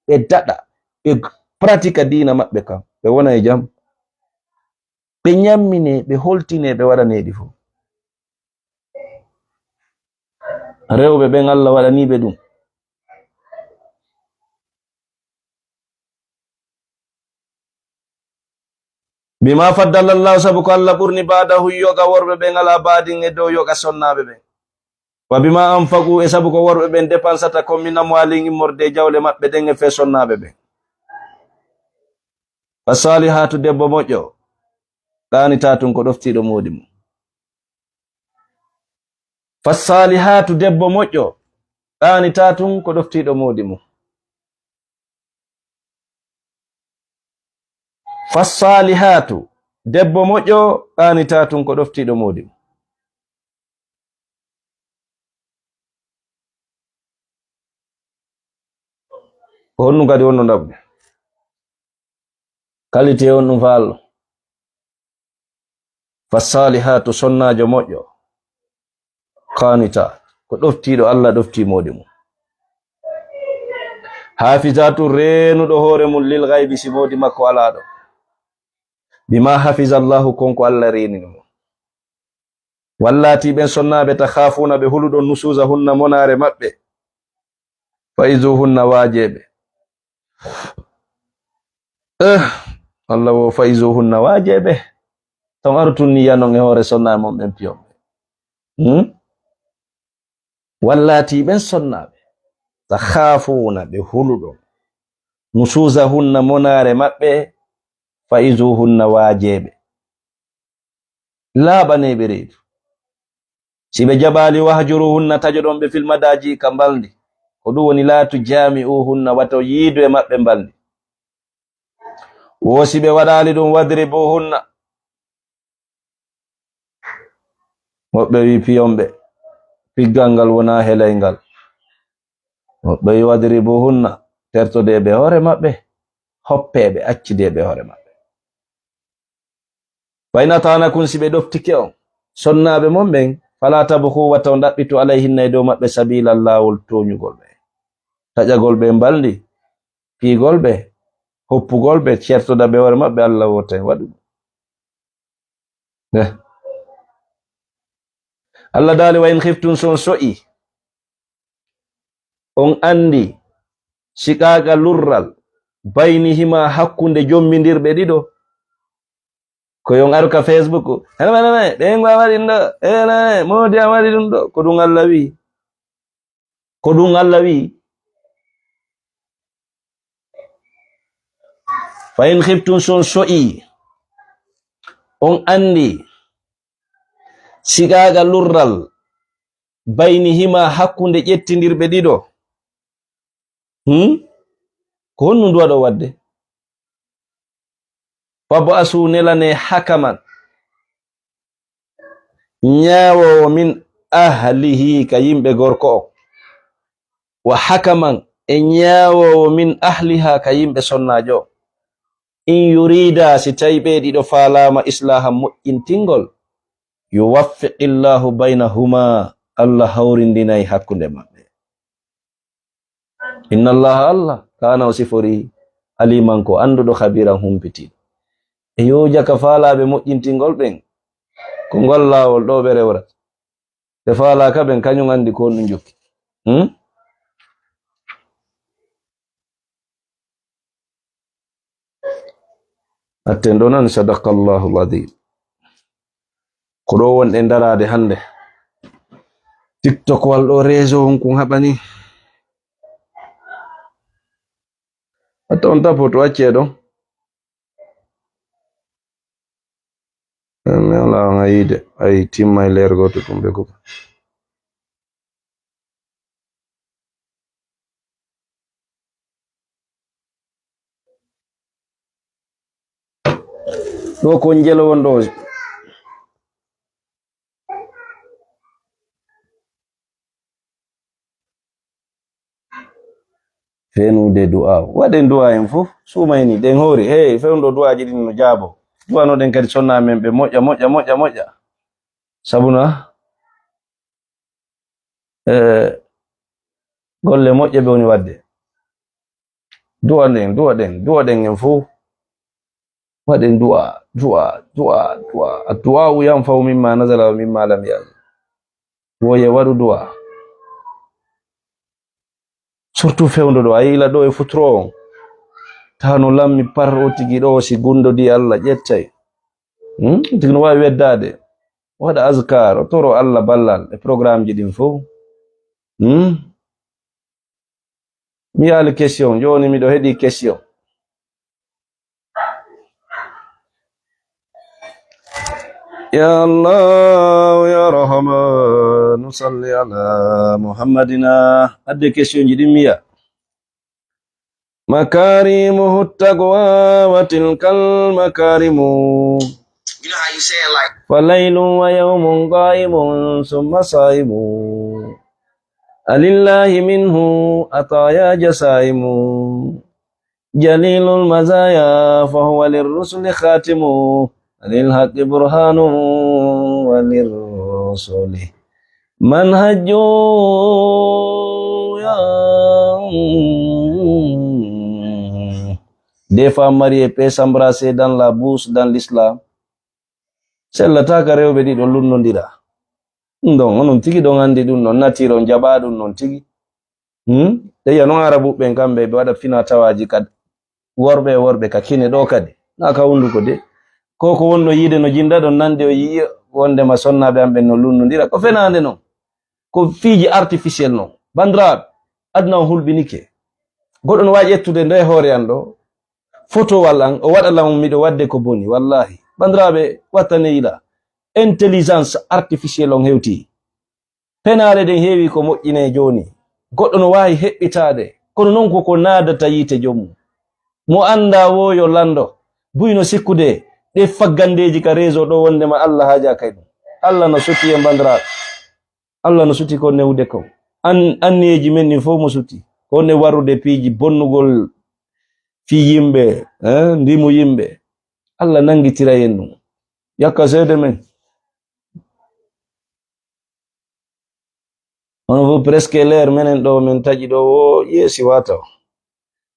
ɓe daɗa, ɓe pratika diina maɓɓe kan, ɓe wona e jam. Ɓe ñamminee, ɓe holtinee, ɓe waɗanee ɗi fof. Rewɓe ɓen Allah waɗanii ɓe ɗum. Bima faddala Allahu, sabu ko Allah ɓurni, ba'dahum, yoga worɓe ɓen, ala ba'din, e dow yoga sonnaaɓe ɓen. Wa bima anfaqu, e sabu ko worɓe ɓen depansata kon, min amwalihim, immorde e jawle maɓɓe ɗen, e fee sonnaaɓe ɓen. Fasalihaatu, debbo moƴƴo, qanitaatun, ko ɗoftiiɗo moodi mum. Fasalihaatu, debbo moƴƴo, qanitaatun, ko ɗoftiiɗo moodi mum. Fasalihaatu, debbo moƴƴo, qanitaatun, ko ɗoftiiɗo moodi mum. Ko honɗum kadi wonno ndaɓɓu? Qualité on ɗum faallo. Fasalihaatu, sonnaajo moƴƴo, qanita, ko ɗoftiiɗo Allah, ɗoftii moodi mum. Hafizatu, reenuɗo hoore mum, lil gaybi, si moodi makko alaa ɗo. Bima hafiza Allahu, kon ko Allah reenini mo. Wallaati, ɓen sonnaaɓe, takhaafuna, ɓe huluɗon, nushuzahunna, monaare maɓɓe, fa'izuhunna, waajee ɓe. Eh, Allah wo, fa'izuhunna, waajee ɓe. Ton artun ni yanon e hoore sonnaaɓe mon ɓen piyon ɓe. Hmm? Wallaati, ɓen sonnaaɓe, takhaafuna, ɓe huluɗon, nushuzahunna, monaare maɓɓe, fa'izuhunna, waajee ɓe. Laaɓanee ɓe reedu. Si ɓe jaɓaali, wahjuruhunna, tajoɗon ɓe, fil madaaji, ka mbalndi. Ko ɗum woni, laa tujaami'uhunna, wata on yiidu e maɓɓe mbalndi. Wo si ɓe waɗaali ɗum, wadribuhunna. Woɓɓe wi piyon ɓe, piggal ngal wonaa helayngal. Woɓɓe wi wadribuhunna, tertodee ɓe hoore maɓɓe, hoppee ɓe, accidee ɓe hoore maɓɓe. Fa in ata'anakum, si ɓe ɗoftike on, sonnaaɓe mon ɓen, falaa tabghu, wata on ɗaɓɓitu, alayhinna, e dow maɓɓe, sabiila, laawol tooñugol ɓe, taƴagol ɓe mbalndi, piigol ɓe, hoppugol ɓe, certoda ɓe hoore maɓɓe, Allah wota en waɗu ɗum. Eh. Allah daali, "Wa in khiftum", so on so'i, on anndi, "shiqaqa lurral baynihima", hakkunde jommindirɓe ɗiɗo. Ko yo on aru ka Facebook, "Hene, hene, hene, ɓe ngo a waɗi ɗum ɗo, hene, hene, Moodi a waɗi ɗum ɗo." Ko ɗum Allah wi. Ko ɗum Allah wi. "Fa in khiftum", so on so'i, on anndi, "shiqaqa lurral baynihima", hakkunde ƴettindirɓe ɗiɗo. Hmm? Ko honɗum duwa ɗo waɗde? "Fab'asu", nelane, "hakaman", ñaawoowo, "min ahlihi", ka yimɓe gorko o, "wa hakaman", e ñaawoowo, "min ahliha", ka yimɓe sonnaajo o. "In yurida", si tawi ɓe ɗiɗo faalaama, "islahan", moƴƴintingol, "yuwaffiqillahu baynahuma", Allah hawrindinay hakkunde maɓɓe. "Inna Allaha", Allah, "kaana", o siforii, "aliman", ko annduɗo, "khabiran", humpitiiɗo. E yo jaka faalaaɓe moƴƴintingol ɓen, ko ngol laawol ɗo ɓe rewrata. Ɓe faalaaka ɓen, kañum anndi ko honɗum jokki. Hmm? Atten ɗo nani, sadaqallahu al-azim. Ko ɗo wonɗen daraade hannde. TikTok wal ɗo, réseau on kun haɓani. Hatta on tapoto, accee ɗon. Mi alaa on a yiide. Ay, timmay leer gooto ɗum ɓe kuka. Ɗo ko njelo won ɗo. Fenude du'a. Waɗen du'a en fof. Suumayni, ɗen hoori. Hey, fewndo du'aaji ɗin no jaabo. Du'anoɗen kadi sonna men ɓe moƴƴa, moƴƴa, moƴƴa, moƴƴa. Sabuna, eh, golle moƴƴe ɓe woni waɗde. Du'a ɗen, du'a ɗen, du'a ɗen en fof. Waɗen du'a, du'a, du'a, du'a. Addu'a yanfa'u mimma nazala wa mimma lam yanzil. Woye waɗu du'a. Surtout fewndo ɗo, a yiila ɗo e futuro on. Tawa no lammi par o tigi ɗo, si gundodi Allah ƴettay. Hmm? Tigi no waawi weddaade. Waɗa azkar, o toro Allah ballal e programme ji ɗin fof. Hmm? Mi yaali question, jooni miɗo heɗi question. Ya Allah, ya Rahman, salli ala Muhammadina. Adde question ji ɗin mi yi'a. Makarimuhu taqwa wa tilkal makarimu. Fa laylun wa yawmun qa'imun summa sa'imu. Alillahi minhu ataya jasaimu. Jalilul mazaya fa huwa lirrusuli khatimu. Lil haqqi burhanu wa lirrusuli manhaju. Ya. Des femmes mariées peuvent s'embrasser dans la bouche, dans l'islam. Sellataaka rewɓe ɗiɗo lunnondira. Ɗum ɗon, onon tigi ɗon anndi ɗum ɗon, nature on jaɓaa ɗum ɗon tigi. Hmm? Ɗe yiya noon Arabuɓe ɓen kamɓe, ɓe waɗa fina tawaaji kadi. Worɓe e worɓe ka kine ɗo kadi. Naa ka hunnduko de. Ko ko wonno yiide no jinda ɗon nanndi o yi'i wondema sonnaaɓe am ɓen no lunnondira. Ko fenaande non. Ko fiiji artificiel non. Banndiraaɓe, aduna on hulɓinike. Goɗɗo no waawi ƴettude nde hoore an ɗo. Fotowal an, o waɗa lan miɗo waɗde ko boni. Wallahi. Banndiraaɓe, wattane yila. Intelligence artificiel on hewti. Penaale ɗen heewi ko moƴƴinee jooni. Goɗɗo no waawi heɓɓitaade, kono noon ko ko naadata yiite joom mum. Mo anndaa woo yo lanndo, buy no sikkude ɗe faggandeeji ka réseau ɗo wonndema Allah haajaaka e ɗum. Allah no soti en banndiraaɓe. Allah no soti ko newde ko. An, anniyeeji men ɗin fof mo soti. Ko ne warrude piiji bonnugol fii yimɓe, eh, ndimu yimɓe. Allah nanngitira en ɗum. Yakka seede men. Hono fof presque l'heure menen ɗo men taƴi ɗo o yeesi wata o.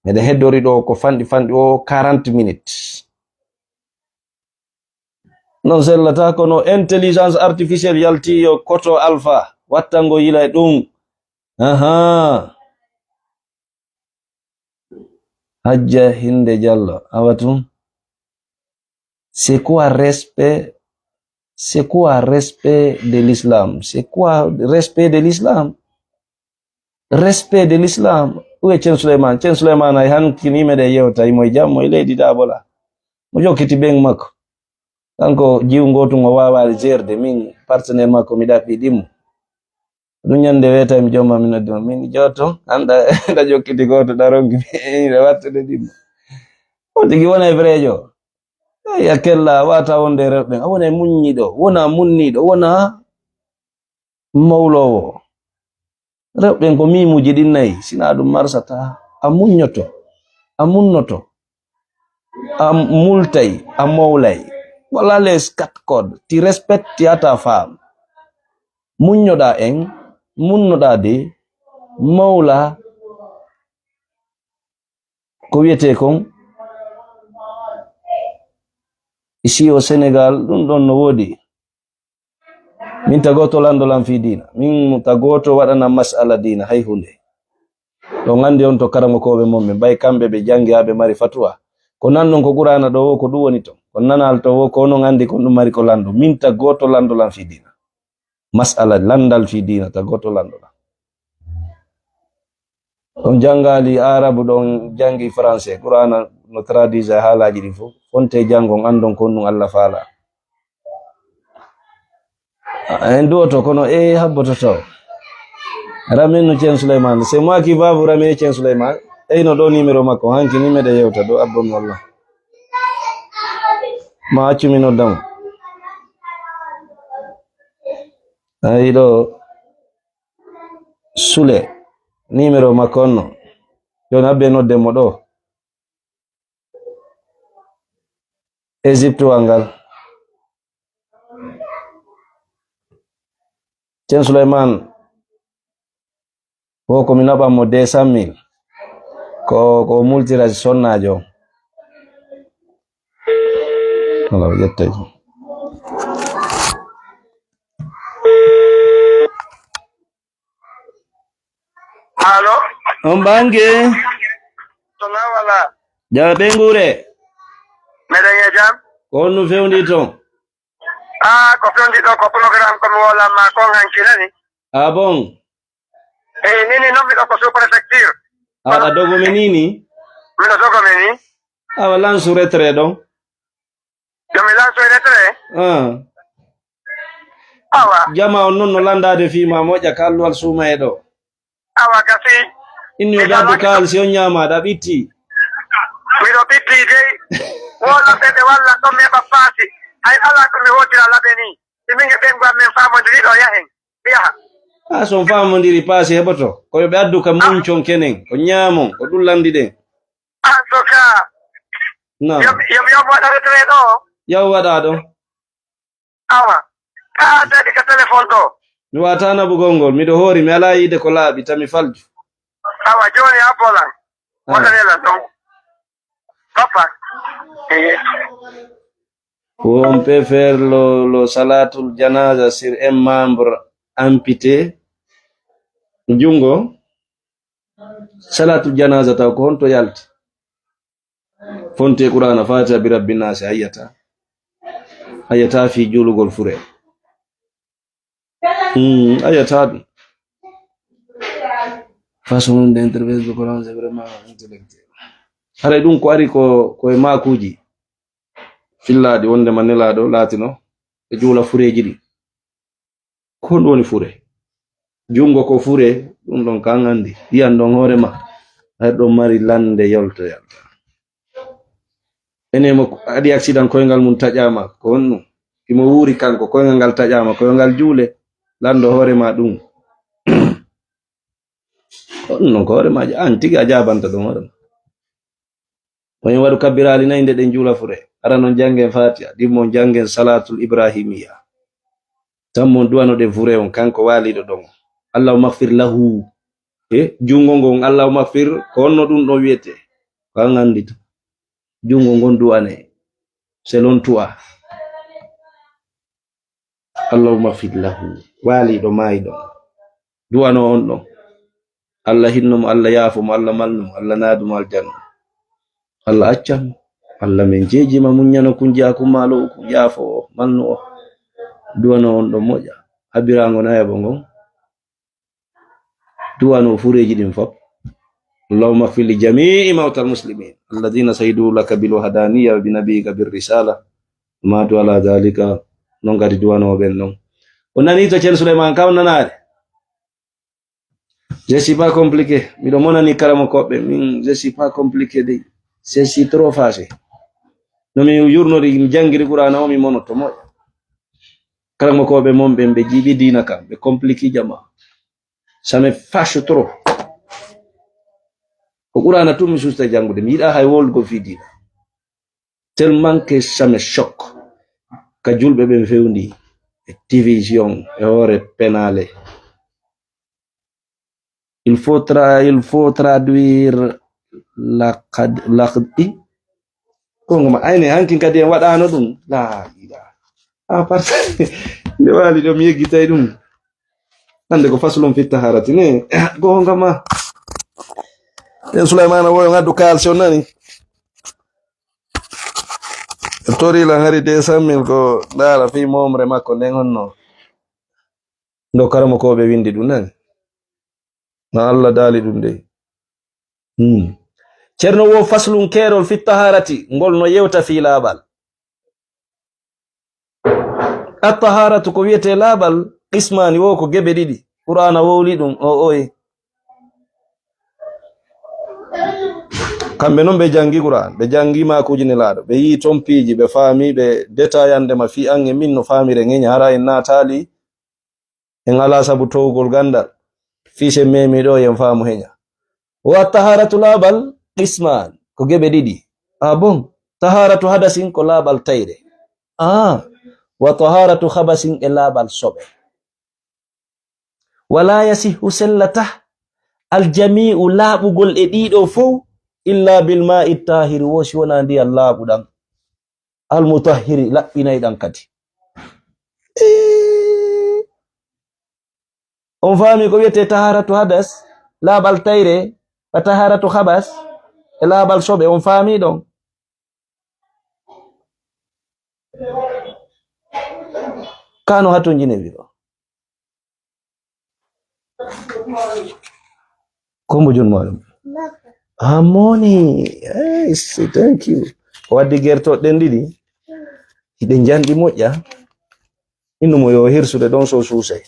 Meɗen heddori ɗo ko fanɗi fanɗi o quarante minutes. Non sellata, kono intelligence artificielle yalti yo koto alpha, wattango yila e ɗum. Aha. Hajja Hinde Diallo, awa tun. C'est quoi respect? C'est quoi respect de l'islam? C'est quoi respect de l'islam? Respect de l'islam. Où est Cen Souleymane? Cen Souleymane ay han kini meɗen yewta, imo e jam, mo e leydi Dabola. Mo jokkiti ɓen makko. Kanko jiwu ngootu ngo waawaali jeerde, min partenaire makko mi ɗaɓɓi ɗimmo. Ɗum ñande weeta mi jomma mi noddi mo. Min jooto, an ɗa, ɗa jokkiti gooto ɗa ronki mi ɗa wattude ɗimmo. On tigi wona e brejo. Ay, a kella, wata wonde e rewɓe ɓen. A wona e muññiɗo, wona munniɗo, wona mawloowo. Rewɓe ɓen ko miimuuji ɗin nayi, sina ɗum marsata. A muññoto, a munnoto, a multay, a mowlay. Voilà les quatre codes. Tu respectes, tu as ta femme. Muññoɗa en, munnoɗa de, mowla. Ko wiyetee kon, ici au Sénégal, ɗum ɗon no woodi. Min tagooto lanndo lan fii diina. Min tagooto waɗana masala diina hay huunde. Ɗon anndi on to karamokooɓe mon ɓe, mbay kamɓe ɓe janngi haa ɓe mari fatuwa. Ko nan ɗon ko Quraana ɗo wo, ko ɗum woni ton. Ko nanal to wo, ko onon anndi kon ɗum mari ko lanndo. Min tagooto lanndo lan fii diina. Masala lanndal fii diina, tagooto lanndo lan. On janngaali Aarabu, ɗon janngi Français, Quraana no traduise e haalaaji ɗin fof. Fonte janngon, anndon ko honɗum Alla faala. En duwoto, kono e habboto taw. Ramène-nous Cen Souleymane. C'est moi qui va vous ramener Cen Souleymane. Eyno ɗo numéro makko, hanki ni meɗen yewta ɗo, abbon wallah. Ma accu mi nodda mo. Ayi ɗo. Sule, numéro makko on no. Jooni habbe nodde mo ɗo. Égypte wa ngal. Cen Souleymane, wo ko mi naɓan mo deux cent mille. Ko, ko multira sonnaajo. Wala o ƴettay. Allo? On ɓange? To na wala. Jaɓa ɓeynguure. Meɗen e jam. Ko honno fewndi ton? Ah, ko fewndi ɗo ko programme ko mi woolan ma kon hanki nani. Ah bon? Eyi, nini non miɗo ko sous préfecture. Aɗa dogo mi nini? Miɗo dogo mi ni. Awa lansu retrait ɗon. Yo mi lansu e retrait? Ah. Awa. Jama on non no landaade fii ma moƴƴa kalluwal suuma e ɗo. Awa gasi. Inni o daddu kaal si on ñaama ɗa ɓitti. Miɗo ɓitti dey. Wolo ɓe ɓe walla ɗon meɓa paasi. Hay ala ko mi hootira laɓe ni. Si min e ɓen gwan men faamondiri ɗo yahen. Mi yaha. Ah, so on faamondiri paasi heɓoto. Ko yo ɓe addu ka muncon kenen. Ko ñaamon. Ko ɗum landi ɗen. En tout cas. Non. Yo mi, yo mi yombo waɗa retrait ɗo. Yaw waɗa ɗo. Awa. Ka addani ka téléphone ɗo. Mi wata nabugol ngol. Miɗo hoori. Mi ala yiide ko laaɓi. Tan mi falju. Awa, jooni a bolan. Ah. Waɗanela ɗon. Papa. Eh. On peut faire le, le salatul janaza sur un membre amputé. Jungo. Salatul janaza taw ko honto yalti? Fonte Qur'ana, Fatiha, bi Rabbi Nasi, a yi'ata. A yi'ata fii juulugol fure. Hmm, a yi'ata ɗum. Façon de intervenir du Coran, c'est vraiment intellectuel. Haray ɗum ko ari ko, ko e maakuuji fillaaɗi wonde ma nelaaɗo laatino e juula fureeji ɗi. Ko honɗum woni fure? Junngo ko fure, ɗum ɗon kan anndi. Yiyan ɗon hoore ma, aɗa ɗon mari lannde yolto yalta. Ene mo aɗi accident, koyngal mum taƴaama, ko honɗum? Himo wuuri kanko, koyngal ngal taƴaama, ko yo ngal juule, lanndo hoore ma ɗum. Ko ɗum ɗon ko hoore ma, an tigi a jaabanta ɗum hoore ma. Oyen waɗu kabbiraali nayi nde ɗen juula fure. Ara non janngen Fatiha, ɗimmon janngen Salatul Ibrahimiya. Tammon duwanoɗen fure on, kanko waaliɗo ɗon. Allahumma ighfir lahu. E junngo ngon, Allahumma ighfir, ko honno ɗum ɗon wiyetee? Ko an anndi to. Junngo ngon du'ane. Selon tu'a. Allahumma ighfir lahu. Waaliiɗo maayɗo. Du'ano on ɗon. Allah hinno mo, Allah yaafo mo, Allah malno mo, Allah naadu mo aljanna. Allah accan mo. Allah men jeejima muññano kun jaakum maalo kun yaafo o, malno o. Du'ano on ɗon moƴa. Habiraango nayabo ngon. Du'ano fureeji ɗin fof. اللهم اغفر لجميع موتى المسلمين الذين شهدوا لك بالوحدانية وبنبيك بالرسالة وماتوا على ذلك. Non kadi du'anooɓe ɓen non. O nani to Ceerno Suleymaan ka on nanaade? Je suis pas compliqué. Miɗo monani karamokooɓe min, je suis pas compliqué de. C'est si trop facile. No mi yurnori, mi janngiri Qur'aana o, mi monoto moƴƴa. Karamokooɓe mon ɓen, ɓe jiiɓi diina kan, ɓe compliqué jama. Ça me fâche trop. Ko Qur'aana tun mi susta janngude, mi yiɗa hay wolgo fii diina. Tellement que ça me choque. Ka julɓe ɓen fewndi e télévision e hoore penaale. Il faut tra-, il faut traduire la qad-, la qad-, i? Ko ngoma ayne hankin kadi en waɗano ɗum. La ila. A part nde waali ɗo mi yeggitay ɗum. Hande ko faslun fi taharati ne. Goonga ma. En Sulaymana woyo ngaddu kaalsi on nani. Tori lan hari deux cent mille ko ndaara fii momre makko nden honno. Ndo karamokooɓe windi ɗum nani. Na Allah daali ɗum de. Hmm. Ceerno wo faslun keerol fi taharati, ngol no yewta fii laaɓal. At-taharatu ko wiyetee laaɓal, qismaani wo ko geɓe ɗiɗi. Qur'aana wowli ɗum, o oye. Kamɓe non ɓe janngi Qur'aan, ɓe janngi maakuuji Nelaaɗo, ɓe yii ton piiji, ɓe faami, ɓe detayande ma fii an e min no faamire ŋeña, hara en naataali, en alaa sabu towgol ganndal, fii sen meemi ɗo, yen faamu heña. Wa taharatu laaɓal qismaan, ko geɓe ɗiɗi. Ah bon, taharatu hadasin ko laaɓal tayre. Ah, wa taharatu khabasin e laaɓal soɓe. Wala yasihu sellata aljami'u laaɓugol e ɗiɗo fow illa bil ma'i tahiri wo si wona ndiyam laaɓuɗam. Almutahhiri, laɓɓinayɗam kadi. Ee. On faami ko wiyetee taharatu hadas, laaɓal tayre, ba taharatu habas, e laaɓal soɓe, on faami ɗon? Kano hatonjine wiro. Kombo jon maɗum. Amoni. Hey, say thank you. O waddi gertoɗe ɗen ɗiɗi. Hiɗe njanɗi moƴƴa. Innu mo yo hirsude ɗon so suusay.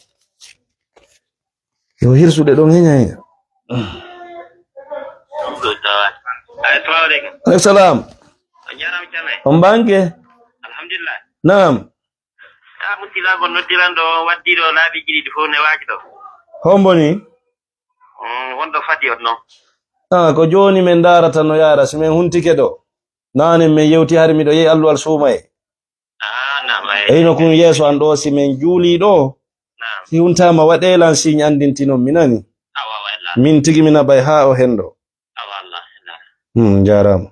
Yo hirsude ɗon heña heña. Ay, salamu aleykum. Aleykum salam. On jarama, Ceerno. On bange? Alhamdulillah. Naam. A musidɗo noddiran ɗo, waddi ɗo laabi ɗiɗi fof ne waaji ɗo. Hombo ni? Mm, wonɗo fadi on non. Ah, ko jooni min ndaarata no yaara, si min huntike ɗo. Naane min yewti hari miɗo yehi alluwal suumaye. Ah, naam, ay. Eyno kun yeeso an ɗo, si min juuli ɗo, naam, si huntaama waɗee lan signe anndintinon mi nani. Awa, awa, ella. Min tigi mi naɓay haa o henɗo. Awa, Allah, ella. Hmm, njaaraama.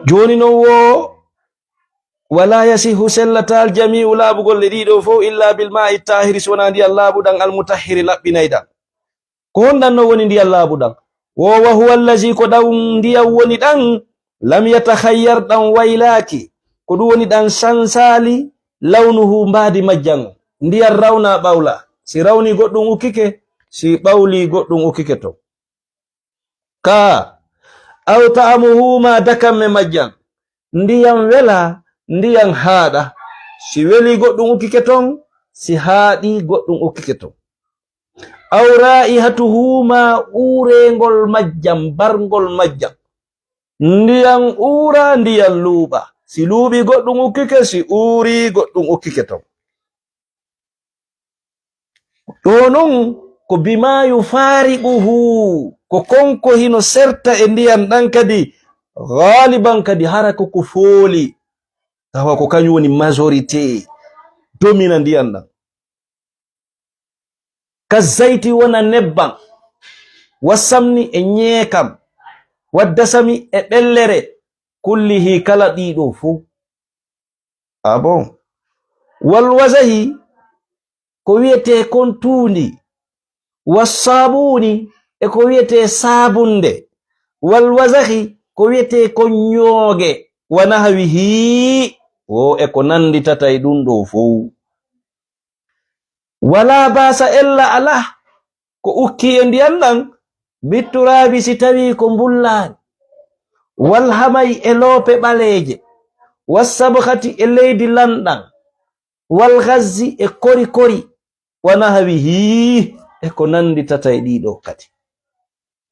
Jooni non wo, wala yasihu sellataa aljami'u laaɓugol ɗe ɗiɗo fow illa bil ma'i tahiri, si wonaa ndiyam laaɓuɗam almutahhiri laɓɓinayɗam. Ko honɗan non woni ndiyam laaɓuɗam? Wo wa huwa allazi ko ɗam ndiyam woni ɗam lam yatakhayyar ɗam waylaaki. Ko ɗum woni ɗam sansaali lawnuhu mbaadi majjam. Ndiyam rawna ɓawla. Si rawni goɗɗum ukkike, si ɓawli goɗɗum ukkike to. Ka, aw ta'amuhu ma dakamme majjam, ndiyam wela, ndiyam haaɗa. Si weli goɗɗum ukkike ton, si haaɗi goɗɗum ukkike ton. Aw ra'ihatuhu ma uureengol majjam, barngol majjam. Ndiyam uura, ndiyam luuɓa. Si luuɓi goɗɗum ukkike, si uuri goɗɗum ukkike ton. Ɗo non ko bima yufariquhu, ko konko hino serta e ndiyan ɗan kadi, ghaliban kadi hara ko ko fooli, tawa ko kañum woni majorité, domina ndiyan ɗan. Ka zayti wona nebban, Wassamni e ñeekam. Waddasami e ɓellere. Kullihi kala ɗiɗo fow. Ah bon? Wal wasahi ko wiyetee kon tuundi. Was saabuni e ko wiyetee saabunde. Wal wasahi ko wiyetee kon ñooge. Wa nahwihi wo e ko nannditata e ɗum ɗo fow. Wala basa ella alaa ko ukki e ndiyan ɗan, bitturaabi si tawii ko mbullaari, wal hamay e loope ɓaleeje, wassabkhati e leydi lanɗan, wal ghazzi e kori kori, wa nahwihi e ko nannditata e ɗiɗo kadi.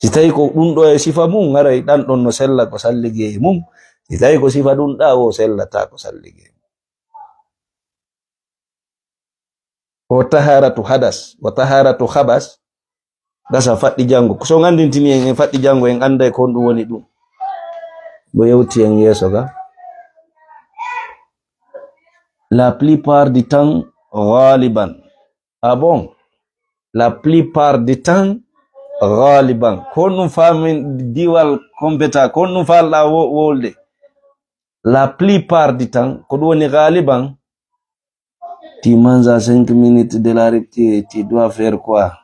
Si tawii ko ɗum ɗo e sifa mum, haray ɗan ɗon no sella ko salligee e mum. Si tawii ko sifa ɗum ɗa, wo sellataa ko salligee e mum. O taharatu hadas, o taharatu habas, gasa faɗɗi janngo. So on anndintini en, en faɗɗi janngo, en annday ko honɗum woni ɗum. Mo yewti en yeeso ga. La plupart du temps, ghaliban. Ah bon? La plupart du temps, ghaliban. Ko honɗum faamin diwal compétent, ko honɗum faalɗaa wo-, wolde? La plupart du temps, ko ɗum woni ghaliban. Tu manges à cinq minutes de la rupture, tu dois faire quoi?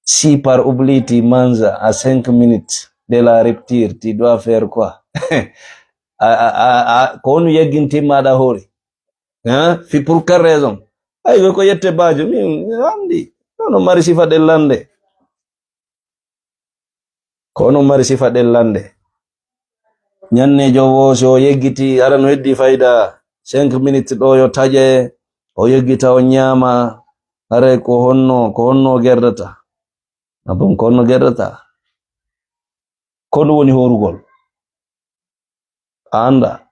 Si par oubli tu manges à cinq minutes de la rupture, tu dois faire quoi? A, a, a, a, ko honɗum yeggintimma aɗa hoori? Hein? Fi, pour quelle raison? Ay, ko yette baajo, min, min anndi. Non, non, mari sifa ɗellande. Ko onon mari sifa ɗellande. Ñanneejo wo, si o yeggiti, hara no heddi fayda, cinq minutes ɗo yo taƴe, o yeggita, o ñaama, haray ko honno, ko honno o gerdata? Ah bon, ko honno gerdata? Ko ɗum woni hoorugol. A annda,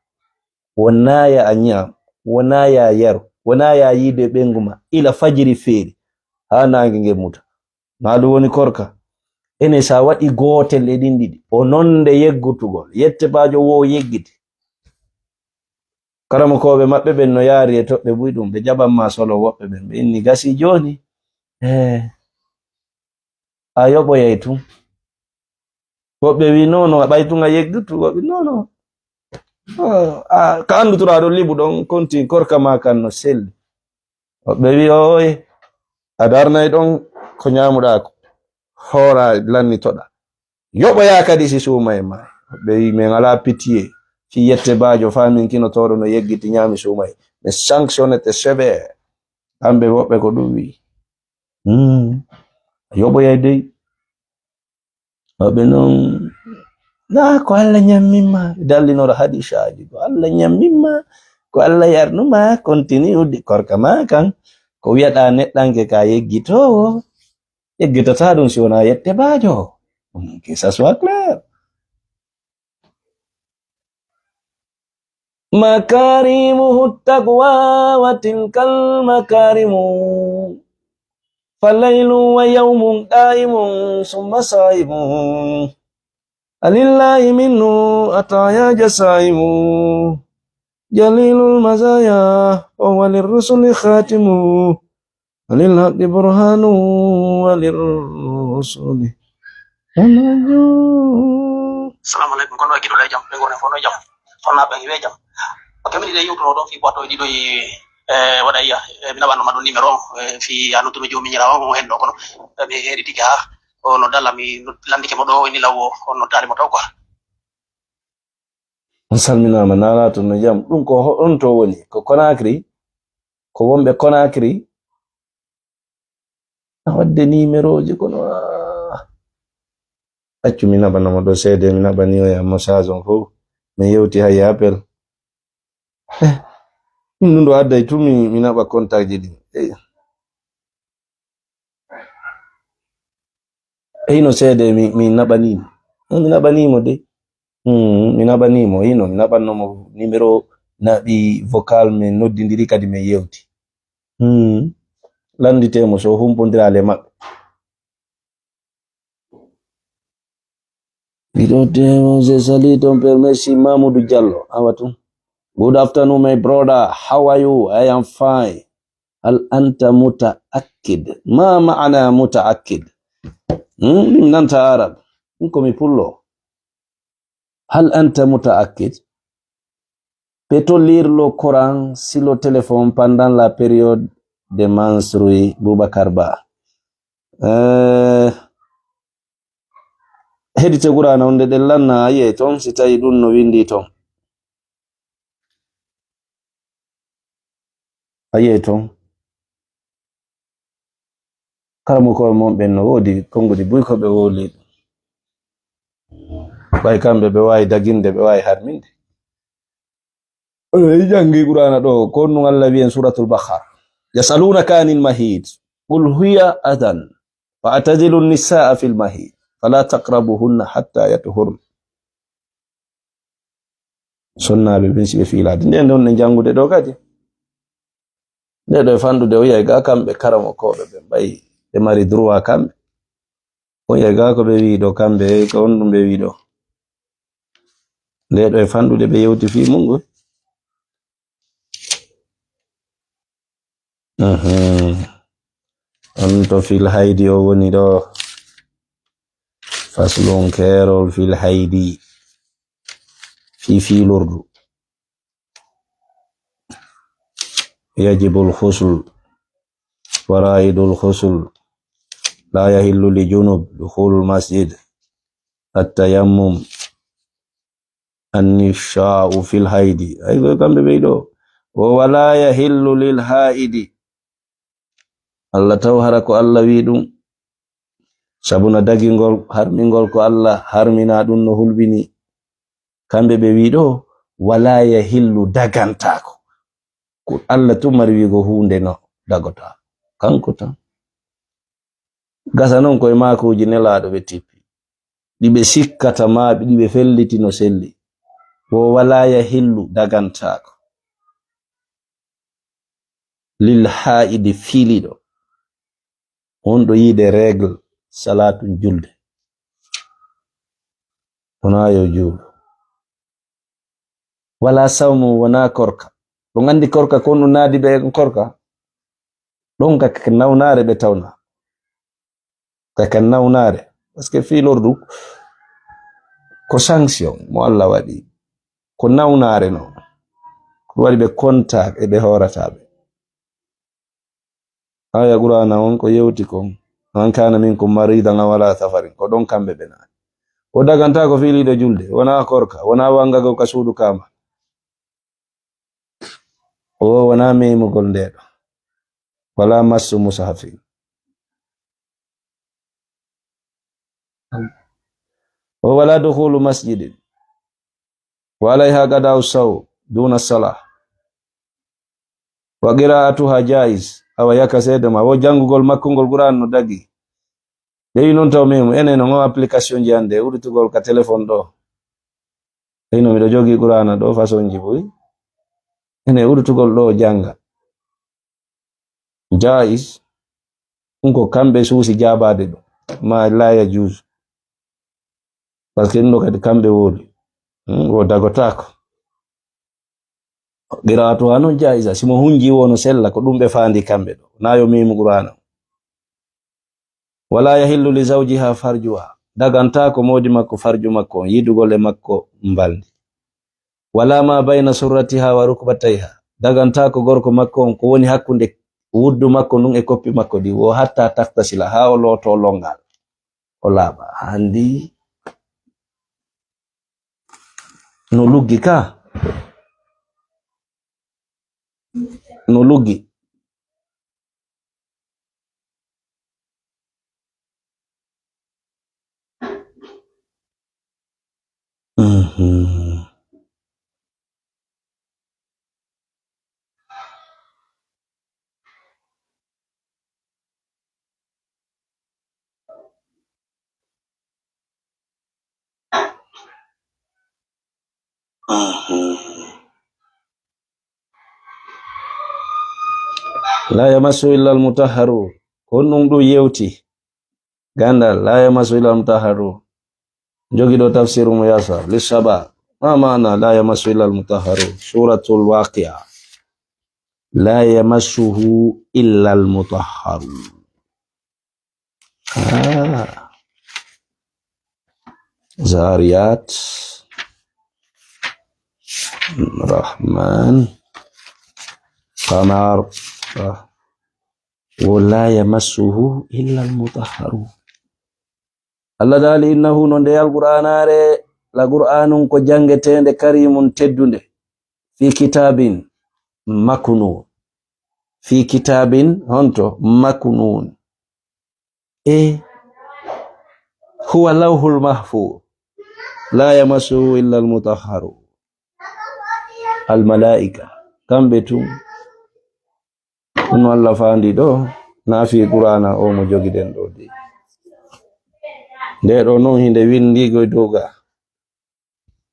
wonaa ya a ñaam, wonaa ya a yaru, wonaa ya a yiidu e ɓeyngu ma, ila fajiri feeri, haa naange nge muta. Maa ɗum woni korka. Ene, so a waɗi gootel e ɗin ɗiɗi, o non nde yeggutugol, yette baajo wo o yeggiti. Karamokooɓe maɓɓe ɓen no yaari e toɓɓe buy ɗum, ɓe jaɓan ma solo woɓɓe ɓen. Ɓe inni, "Gasi jooni, eh, a yoɓoyay tun." Woɓɓe wi, "Non, non, a ɓay tun a yeggitu." Woɓɓe, "Non, non." Oh, a, ka anndutuɗaa ɗon liɓu ɗon, konti korka ma kan no selli. Woɓɓe wi, "Ooy, a darnay ɗon ko ñaamuɗaa ko, hoora lannitoɗaa. Yoɓoyaa kadi si suumay ma." Woɓɓe wi, "Men alaa pitié, fii yette baajo faa min kinotooɗo no yeggiti ñaami suumay. Men sanctionné te sévère." Kamɓe woɓɓe ko ɗum wi. Hmm. A yoɓoyay dey. Woɓɓe non, "Naa ko Alla ñammin ma." Dallinora hadiisaaji, "Ko Alla ñammin ma, ko Alla yarnu ma, continue uddi korka ma kan. Ko wi'aɗaa neɗɗanke ka yeggitoowo, yeggitataa ɗum si wonaa yette baajo." Mm, que ça soit clair. مكارمه التقوى وتلك المكارم، فليل ويوم دائم ثم صائم، لله منه عطايا جسائم، جليل المزايا وهو للرسل خاتم، وللحق برهان وللرسل منهج. Assalamu alaikum, kono e giɗo e jam, ɓe ngoni fof no jam, sonnaaɓe ɓe ngiwe jam. Ok, min ɗe yewtuno ɗon fii boito e ɗiɗo e, e waɗa yiya, e mi naɓanno ma ɗon numéro on, e fii a nodduno joomi ñira on, on henno kono, e mi heɗitike haa o nodda mi landike mo ɗo, o inni law o, o noddaali mo taw quoi. On salminaama, naalato no jam. Ɗum ko ho-, on to woni? Ko Conakry? Ko wonɓe Conakry? A wadde numéroji kono, ah. Accu mi naɓanamo ɗo seede, mi naɓani o ya message on fof. Mi yewti hay appel. Eh, min ɗum ɗo adday tun mi, mi naɓa contact ji ɗin. Eh. Hino seede mi, mi naɓanimo. Eh, mi naɓanimo de. Hmm, mi naɓanimo. Hino, mi naɓannomo numéro, naɓi vocal, min noddindiri kadi min yewti. Hmm. Lannditee mo so o humpondiraali e maɓɓe. Miɗo dewo, je salut ton père, merci Mamoudou Diallo. Awa tun. Good afternoon, my brother. How are you? I am fine. Hal anta mutaakkid? Ma maana mutaakkid? Hmm? Min mi nanta Arab. Ɗum ko mi pullo. Hal anta mutaakkid? Peux-tu lire le Coran sur le téléphone pendant la période de menstrues, Boubacar Ba? Eh, heɗite Qur'aana on nde ɗen lanna, a yi'ay ton, si tawi ɗum no winndi ton. A yi'ay ton. Karamokooɓe mon ɓen no woodi konnguɗi buy ko ɓe wowli. Ɓay kamɓe ɓe waawi daginde, ɓe waawi harminde. Onon janngi Qur'aana ɗo, ko ɗum Allah wi'i en Suuratul Baqara. "Yas'alunaka anil mahid. Qul hiya adhan. Fa'tazilu nisaa fil mahid. Fala taqrabuhunna hatta yatuhurna." Sonnaaɓe ɓen si ɓe fiilaade. Nden ɗon ne janngude ɗo kadi. Nde ɗo e fanɗude o yiyay ga kamɓe karamokooɓe ɓen ɓay ɓe mari droit kamɓe. O yiyay ga ko ɓe wi'i ɗo kamɓe, ko on ɗum ɓe wi'i ɗo. Nde ɗo e fanɗude ɓe yewti fii mun ngun. Mhm. On to fil haydi o woni ɗo. Faslun keerol fil haydi. Fii fiilordu. Yajibul ghusl. Faraa'idul ghusl. La yahillu li junub dukhulul masjid. At-tayammum. An-nishaa'u fil haydi. Ay, ko kamɓe ɓey ɗo. O wala yahillu lil haa'idi. Allah taw hara ko Allah wi'i ɗum. Sabuna dagingol, harmingol ko Allah harmina ɗum no hulɓini. Kamɓe ɓe wi'i ɗo, wala yahillu dagantaako. Ko Allah tun mari wi'ugo huunde no dagota. Kanko tan. Gasa non koye maakuuji Nelaaɗo ɓe tippi. Ɗi ɓe sikkata maa ɗi ɓe felliti no selli. Wo wala yahillu dagantaako. Lil haa'idi fiiliiɗo. Wonɗo yiide règle, salaatun julde. Wonaa yo juulu. Wala sawmu, wonaa korka. Ɗum anndi korka ko ɗum naadi ɓe korka. Ɗon ka, ka nawnaare ɓe tawna. Ka, ka nawnaare. Parce que fiilordu ko sanction mo Allah waɗi. Ko nawnaare non. Ko waɗi ɓe konta e ɓe hoorataaɓe. Aya Qur'aana on ko yewti kon, "Man kana minkum maridan aw ala safarin," ko ɗon kamɓe ɓe naati. O dagantaako fiiliiɗo julde, wonaa korka, wonaa wangagol ka suudu Kaaba. O wonaa meymugol ndeeɗo. Wala massu mushafin. O wala dukhulu masjidin. Wa alayha qada'u saw duna salah. Wa qira'atuha jaiz. Awa yaka seedo ma. Wo janngugol makkungol Qur'an no dagi. Ɓeyi non taw memu. Enen on application ji hannde. Udditugol ka téléphone ɗo. Ɓeyi no miɗo jogi Qur'ana ɗo façon ji buy. Ene udditugol ɗo jannga. Jaiz. Ɗum ko kamɓe suusi jaabaade ɗum. Ma la yajuz. Parce que ɗum ɗo kadi kamɓe woni. Hmm, wo dagotaako. Qiraatu ha non jaiza. Si mo hunji wono sella, ko ɗum ɓe faandi kamɓe ɗo. Na yo mimu Qur'ana. Wala yahillu li zawjiha farjuha. Dagantaako moodi makko farju makko on, yidugol e makko mbalndi. Wala ma bayna surratiha wa rukbatayha. Dagantaako gorko makko on ko woni hakkunde wuddu makko ndun e koppi makko ɗi. Wo hatta taktasila, haa o looto longal. O laaɓa. Handi no luggi ka. No luggi. Mhm. Mhm. La yamassu illa al-mutahharun. Ko ɗum ɗum yewti. Gandal, la yamassu illa al-mutahharun. Jogi ɗo tafsiru Muyassar li Shabab. Ma maana la yamassu illa al-mutahharun? Suratul Waqi'a. La yamassuhu illa al-mutahharun. Ah. Zariyat. Rahman. Qamar. Rah-, wo la yamassuhu illa almutahharun. Allah daali, "Innahu, no nde alqur'aanaare, la qur'aanun ko janngeteende, karimun, teddunde, fi kitaabin maknuun." Fi kitaabin, honto? Maknuun. E huwa lawhul mahfuuz. La yamassuhu illa almutahharun. Almalaa'ika, kamɓe tun. Ɗum Allah faandi ɗo, na fii Qur'aana o mo jogiɗen ɗo de. Nde ɗo non hinde winndi goy dow ga.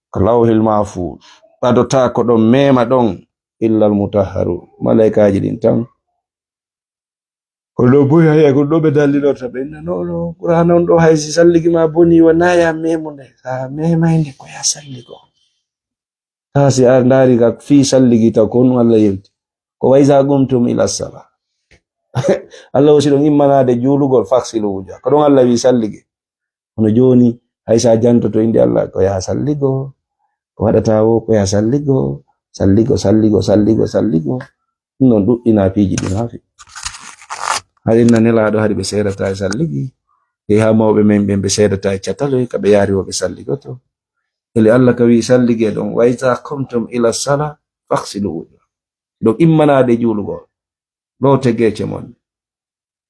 Ko lawhil mahfuuz. Ɓadotaako ɗon, meema ɗon, illa al mutahharu. Malaykaaji ɗin tan. Ko ɗo buy haya, ko ɗo ɓe dallilorta ɓe. Inna, no, no, Qur'aana on ɗo hay si salligi ma boni, wona ya meemunde. Sa meemay nde ko ya salligo. Taa si a ndaari ka fii salligi taw, ko honɗum Allah yewti? Ko wa iza qumtum ila sala. Allah o si ɗon immanaade juulugol, faksilu wujuha. Ko ɗon Allah wi salligi. Kono jooni, hay sa jantoto innde Allah, ko yaa salligo. Ko waɗata wo, ko yaa salligo. Salligo, salligo, salligo, salligo. Ɗum ɗon ɗuɗɗina piiji ɗin haa fi. Hari inna Nelaaɗo hari ɓe seedata e salligi. Ɓe haa mawɓe men ɓen ɓe seedata e cataloy, ka ɓe yaari wo ɓe salligoto. Eli Allah ka wi sallige ɗon, "Wa iza qumtum ila sala, faghsilu wujuhakum." Ɗon immanaade juulugol. Loote geece mon ɗe.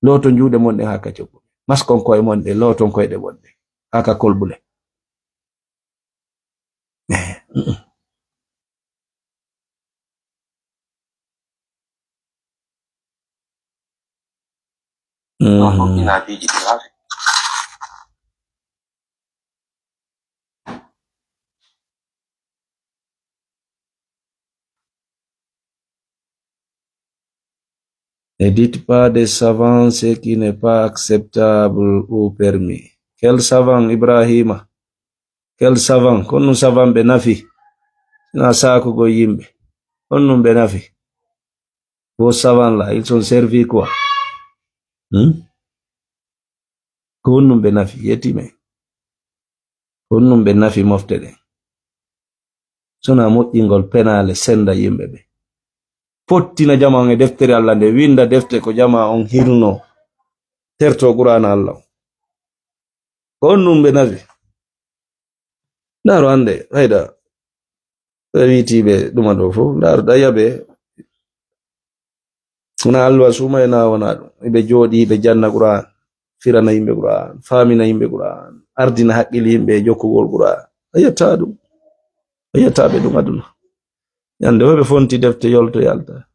Looto juuɗe mon ɗe haa ka coggu. Maskon ko'e mon ɗe, looton koyɗe mon ɗe haa ka kolɓule. Eh, mm. Mhm. Ne dites pas des savants ce qui n'est pas acceptable ou permis. Quel savant, Ibrahima? Quel savant? Ko honɗum savant ɓe nafi? Sina saakugo yimɓe. Ko honɗum ɓe nafi? Vos savants là, ils sont servis quoi? Hmm? Ko honɗum ɓe nafi? Yetti men. Ko honɗum ɓe nafi mofte ɗen? Sona moƴƴingol penaale senda yimɓe ɓe. Fottina jama on e deftere Allah nde, winda defte ko jama on hirno. Terto Qur'aana Allah on. Ko honɗum ɓe nafi? Ndaaru hannde, hayda, ɓe wiiti ɓe ɗuma ɗo fof, ndaaru ɗa yaɓe. Wona alluwa suuma e na wona ɗum. Iɓe jooɗi, iɓe janna Qur'aan, firana yimɓe Qur'aan, faamina yimɓe Qur'aan, ardina haqqille yimɓe e jokkugol Qur'aan. A yiyata ɗum. A yiyata ɓe ɗum aduna. Ñande fof ɓe fonti defte yolto yalta.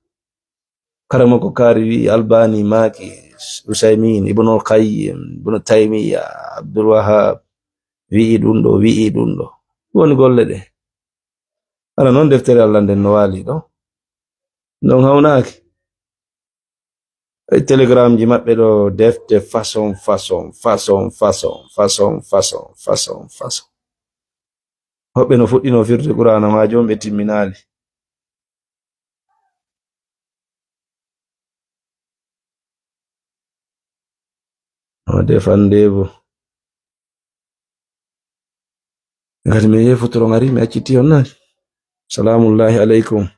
Karamoko kaari wi'i, Albani maaki, Usaymin, Ibnul Qayyim, Ibnu Taymiya, Abdul Wahab, wi'i ɗum ɗo, wi'i ɗum ɗo. Ɗum woni golle ɗe. Hara noon deftere Allah nden no waali ɗo. Ɗon hawnaaki. Ay telegramji maɓɓe ɗo defte façon, façon, façon, façon. Hoɓɓe no fuɗɗino firde Qur'aana maa jooni ɓe timminaali. O defande bo. Ngati mi yehi futuro ngari, mi acciti on nani. Salaamullahi aleykum.